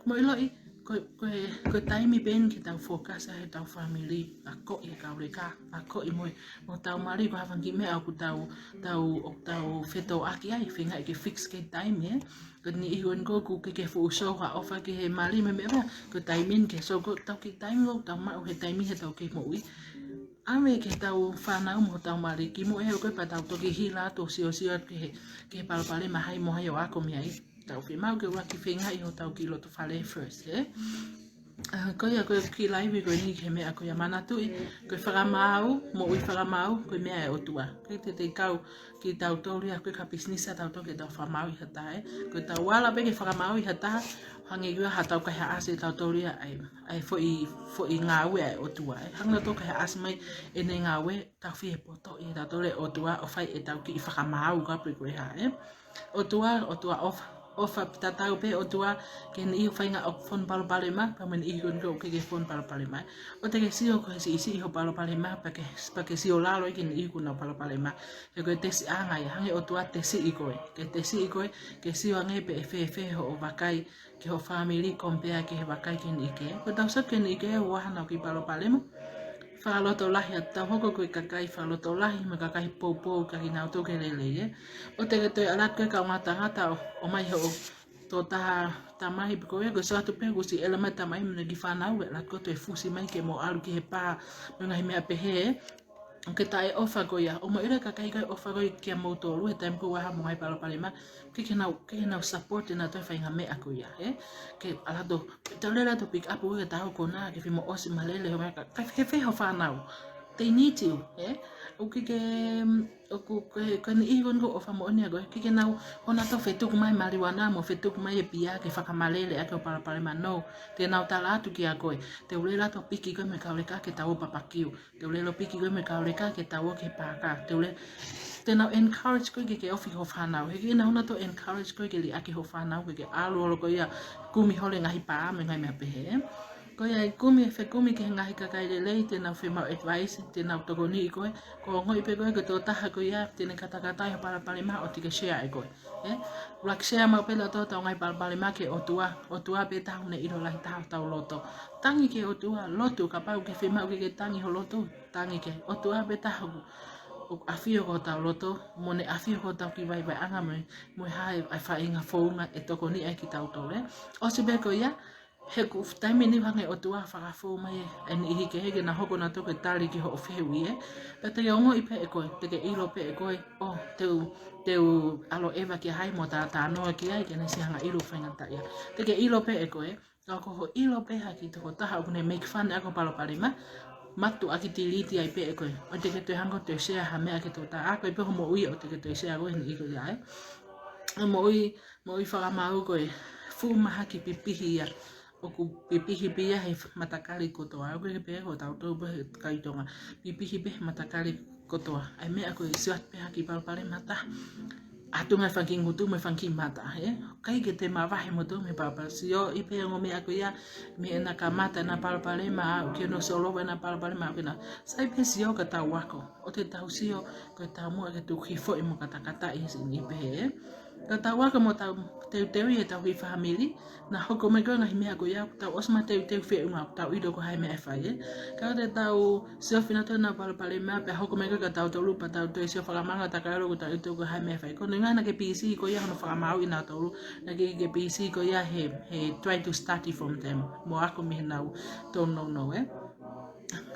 Mo ʻiloʻi, ko, ko, ko e taimi pē eni ke tau focus ai heʻetau family, akoʻi e kau leka, akoʻi mo e, mo hotau mali, ko ha fanga kiʻi meʻa ʻoku tau, tau, ʻoku tau fetōʻaki ai, feinga ke fix ki he taimi, ē. Ko e niʻihi ko eni ʻoku ʻikai ke fuʻu show ha ʻofa ki he mali mo e meʻa, ko e taimi eni ke show ko ʻetau kiʻi taimi ʻoku tau maʻu he taimi heʻetau kiʻi moʻui. ʻave ki heʻetau fānau mo hotau maliki mo e ʻoku ʻikai pē tau toki hila atu ʻo siosio atu ki he, ki he palopalema ʻa hai mo hai ʻoku ako mei ai. Tau fiemaʻu ke ʻuluaki feingaʻi hotau kiʻi loto fale first, ē? ʻA, ko ia ko e kiʻi laivi ko eni ki he meʻa ko ia manatuʻi, ko e fakamaau, moʻui fakamaau, ko e meʻa ʻa e ʻOtua. ʻIkai te tau kau kitautolu ia ko e kau pisinisi ʻa tautolu ke tau fakamaauʻi ha taha, ē. Ko ʻetau ala pē ke fakamaauʻi ha taha, hangē ko ia haʻatau kaihaʻasi ʻe tautolu ia ʻa e, ʻa e foʻi, foʻi ngāue ʻa e ʻOtua, ē. Hangē ʻoku tau kaihaʻasi mai ʻene ngāue, tau fie potoʻi ʻe tautolu e ʻOtua ʻo fai ʻetau kiʻi fakamaau ka pe ko e hā, ē. ʻOtua, ʻOtua ʻofa, ʻofa tatau pē ʻOtua ki he niʻihi ʻoku faʻahinga ʻoku fonu palopalema, pea mo e niʻihi ko eni ʻoku ʻikai ke fonu palopalema. ʻOua te ke sio ko e siʻisiʻi ho palopalema, pea ke, pea ke sio lalo ai ki he niʻihi ʻoku nau palopalema. He ko e tesiʻanga ia, hangē ʻOtua tesiʻi koe. Ke tesiʻi koe, ke sio ange pe ʻe fēfē hoʻo vakai ki ho fāmili compare ki he vakai ki he niʻihi kehe. Ko ʻetau sio ki he niʻihi kehe ʻoku ʻi ai haʻanau kiʻi palopalema. Fakalotolahi atu, tau hoko ko e kakai fakalotolahi mo e kakai poupou kia kinautolu ke lelei, ē. ʻOua te ke toe ʻalu atu ki he kau ngatangata ʻo, ʻomai hoʻo tokotaha tamai pe ko e, ko e sio atu pē kuo ʻosi ʻalu mai tamai mo ʻene kiʻi fānau, ʻalu atu koe ʻo toe fusi mai ke mo ʻalu ki he pā mo e ngaahi meʻa pehē, ē. ʻOku ke taʻeʻofa koe ia, ʻoku mou ʻilo e kakai ʻoku ʻikai ʻofa koe kia moutolu he taimi ko ē ʻoku ʻi ai haʻamou ngaahi palopalema, ʻikai ke nau, ʻikai ke nau support ʻenautolu e faʻahinga meʻa ko ia, ē. Ke ʻalu atu, tau lele atu pick up ʻo ke tau kona, ke fie mo ʻosi malele, ho meʻa ka, ka fēfē ho fānau. They need you, ē. ʻOku ʻikai ke, ʻoku ke, ko e niʻihi ko eni ʻoku ʻofa moʻoni ʻia koe, ʻikai ke nau, ʻoua naʻa tau fetuku mai e maliuana mo fetuku mai e pia ke fakamalele ʻaki ho palopalema, no. Te nau tala atu kia koe, te u lele atu ʻo piki koe mo e kau leka ke tau ō papakiu. Te u lele ʻo piki koe mo e kau leka ke tau ō ki he pāka. Te u lele, te nau encourage koe ke ke ofi ho fānau. He ʻikai ke nau ō ʻo encourage koe ke liʻaki ho fānau, ke ke ʻalu holo koe ia ʻo kumi holo e ngaahi pā mo e ngaahi meʻa pehē. Ko ia ʻe kumi, fekumi ki he ngaahi kakai lelei, te nau fiemaʻu advice, te nau tokoniʻi koe. Ko e ongoʻi pē koe ko e tokotaha ko ia te ne katakataʻi ho palopalema, ʻoua te ke share ʻe koe. Ē? ʻUluaki share maʻu pē ʻe tautolu ʻetau ngaahi palopalema ki he ʻOtua. ʻOtua pē taha ʻoku ne ʻilo lahi taha hotau loto. Tangi ki he ʻOtua, lotu, kapau ʻoku ke fiemaʻu ke ke tangi ho loto, tangi ki he ʻOtua pē taha ʻoku, ʻoku ʻafio ki hotau loto, mo ne ʻafio ki hotau kiʻi vaivaiʻanga mo e, mo e hā e faʻahinga founga ʻe tokoniʻi ai kitautolu, ē. ʻOsi pē ko ia, he ko e taimi ni hanga ʻe he ʻOtua ʻo fakafou mai e niʻihi kehe ke nau hoko ʻenautolu ko e tali ki hoʻo fehuʻi, ē. Pea te ke ongoʻi pē ʻe koe, te ke ʻilo pē ʻe koe, ʻo, te u, te u ʻalu ʻo ʻeva kia hai mo talatalanoa ki ai, ke ne ʻosi hanga ʻo ʻilo faingataʻa ia. Te ke ʻilo pē ʻe koe, ka ko hoʻo ʻilo pē ha kiʻi tokotaha ʻoku ne make fun ʻaki ho palopalema, mātuʻaki delete ai pē ʻe koe. ʻOua te ke toe hanga ʻo toe share ha meʻa ki he tokotaha, ʻa koe pē hoʻo moʻui ʻoua te ke toe share ʻaki e niʻihi ko ia, ē. Moʻui, moʻui fakamaau ko e fuʻu mahaki pipihi ia. ʻOku pipihi pē ia he matakali kotoa. ʻOku ʻikai ke pehē ko tautolu pē he kakai Tonga. Pipihi pē he matakali kotoa. ʻA e meʻa ko e sio atu pē ha kiʻi palopalema ʻe taha, ʻalu atu e ngaahi fanga kiʻi ngutu mo e fanga kiʻi mata, ē? ʻIkai ke toe mavahe moutolu mei he palopalema. Sioʻi pē e ongo meʻa ko ia, mei heʻena kamata ʻena palopalema, ʻo ke nau solova ʻena palopalema, ʻo ke nau. Sai pē sio ka tau ako. ʻOua te tau sio, ko e taumuʻa ke tuku hifo ʻi mo katakataʻi he siʻi niʻihi pehē, ē? Ka tau ako mo tau teuteuʻi ʻetau kiʻi fāmili, naʻa hoko mai ko e ngaahi meʻa ko ia, tau ʻosi mai teuteu feʻunga, tau ʻilo ko hai e meʻa ʻe fai, ē. Ka ʻoua te tau sio fina ʻenautolu ʻenau palopalema, pea hoko mai ko e ka tautolu, pea tau toe sio fakamanga, ta ka ʻilo ko tau ʻilo ko hai e meʻa ʻe fai. Ko e ʻuhinga naʻa ke busy ko ia hono fakamaauʻi ʻenautolu, naʻa ke, ke busy ko ia he, he try to study from them. Mo ako mei heʻenau tōnounou, ē.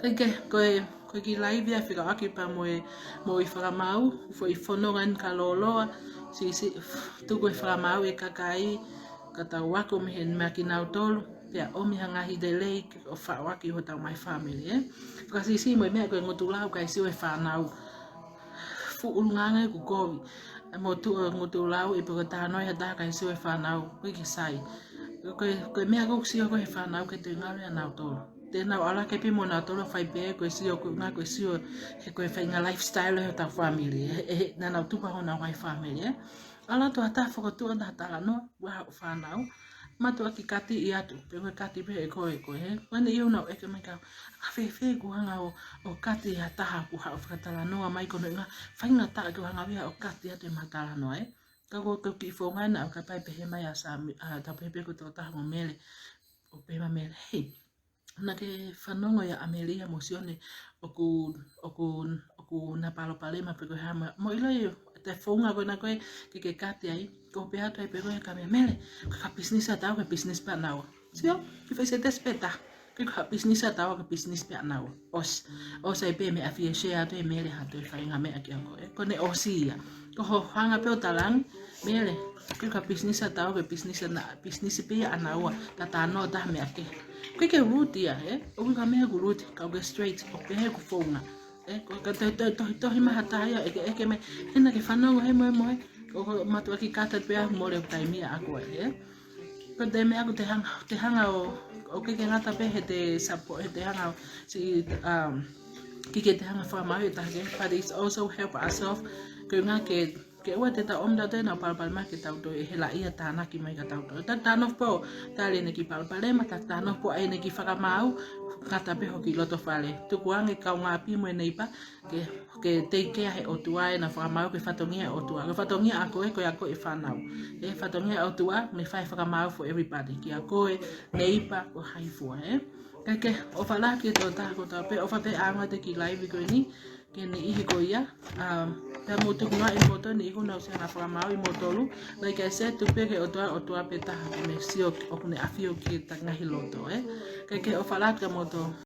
ʻIkai ke, ko e, ko e kiʻi laivi ia fekauʻaki pea mo e, moʻui fakamaau, foʻi fononga eni ka lōloa, siʻisiʻi, tuku e fakamaau ʻa e kakai, ka tau ako mei he meʻa kinautolu, pea ʻomi ha ngaahi lelei ʻo faʻo ʻaki hotau ngaahi fāmili, ē. Fakasiʻisiʻi mo e meʻa ko e ngutu lau kae sio e fānau. Fuʻu ʻulungaanga ʻoku kovi. ʻA e motuʻa ngutu lau ʻi he pō ka talanoa ʻi ha taha kae sio e fānau, ʻoku ʻikai ke sai. Ko e, ko e meʻa ʻoku sio ko e he fānau ke toe ngalu ʻia nautolu. Te nau ʻalu hake pē mo nautolu ʻo fai pē ko e sio ko e ʻuhinga ko e sio he ko e faʻahinga lifestyle ʻo hotau fāmili, ē, ē, naʻa nau tupu honau ngaahi fāmili, ē. ʻAlu atu ha taha fokotuʻu ʻo talanoa, ʻa hoʻo fānau. Mātuʻaki kati atu, pe ko e kati pē ʻe koe, ʻe koe, ē. Ko eni ʻoku nau ʻeke mai kau, ʻa fēfē ʻoku hanga ʻo, ʻo kati ha taha ʻoku haʻu ʻo fakatalanoa mai ko hono ʻuhinga, faingataʻa ke u hanga ʻo ia ʻo kati atu ʻema talanoa, ē. Ka ko e kiʻi founga ena ʻoku ʻikai pehē mai ʻa Sami, ʻa, tau pehē pē ko e tokotaha mo Mele, ʻo pehē mai Mele, hei, naʻa ke fanongo ʻia ʻAmelia mo Sione ʻoku, ʻoku, ʻoku na palopalema pe ko e hā, mo ʻilo ʻi he founga ko ena ko ē ke ke kati ai, ko e pehē atu ai pē ko e ka meʻa Mele, ka ka business ʻa taua, ka business pē ʻa naua. Sio, ke fai se test pē ta. Ko e ka business ʻa taua ko e business pē ʻanaua. ʻOsi. ʻOsi ai pē meʻa fie share atu ʻe Mele ha toe faʻahinga meʻa kiate koe. Ko ʻene ʻosi ia. Ko hoʻo hanga pē ʻo talaange, Mele, ko e ka business ʻa taua ko e business ʻana, business pē ia ʻanaua. Tatano taha meʻa kehe. Ko e ke rude ia, ē? ʻOku ʻikai ko ha meʻa ʻoku rude, ka ʻoku ke straight, ʻoku pehē ʻeku founga. Ē, ko e ka te, te, tohi, tohi mai ha taha ia, ʻeke, ʻeke mai, hena ke fanongo he moe moe, ʻoku mātuʻaki kata pē ʻa mole ʻo taimi ʻa koe, ē? Ko e taimi ʻoku te hanga, te hanga ʻo, ʻoku ke ngata pē he te support, he te hanga ʻo, si, um, ʻikai ke te hanga fakamaau e taha kehe, but it's also help ourselves, ko e ʻuhinga ke, ke ʻoua te tau ʻomi tautolu ʻenau palopalema ke tau toe hela ia tānaki mai kia tautolu. Ta, ta nofo pē ʻo tali ʻene kiʻi palopalema, ta, ta nofo pē ʻo ʻai ʻene kiʻi fakamaau, ngata pē ho kiʻi loto fale. Tukuange kaungāʻapi mo e neighbor, ke, ke take care he ʻOtua ʻenau fakamaau, ko e fatongia ʻa e ʻOtua. Ko e fatongia ʻa koe, ko e ʻa koe e fānau. Ko e fatongia ʻa e ʻOtua, ne fai fakamaau for everybody. Kiate koe, neighbor, ko hai fua, ē? Kae kehe, ʻofa lahi ki he tokotaha kotoa pē, ʻofa pē ʻaonga ʻete kiʻi live ko eni, ki he niʻihi ko ia, um, pea mou tuku noa ʻe moutolu e niʻihi ʻoku nau sio ʻenau fakamaau ʻi moutolu, like I said, tuku pē ki he ʻOtua, ʻOtua pē taha, ʻoku ne sio, ʻoku ne ʻafio ki he ta ngaahi loto, ē? Kae kehe, ʻofa lahi kia moutolu.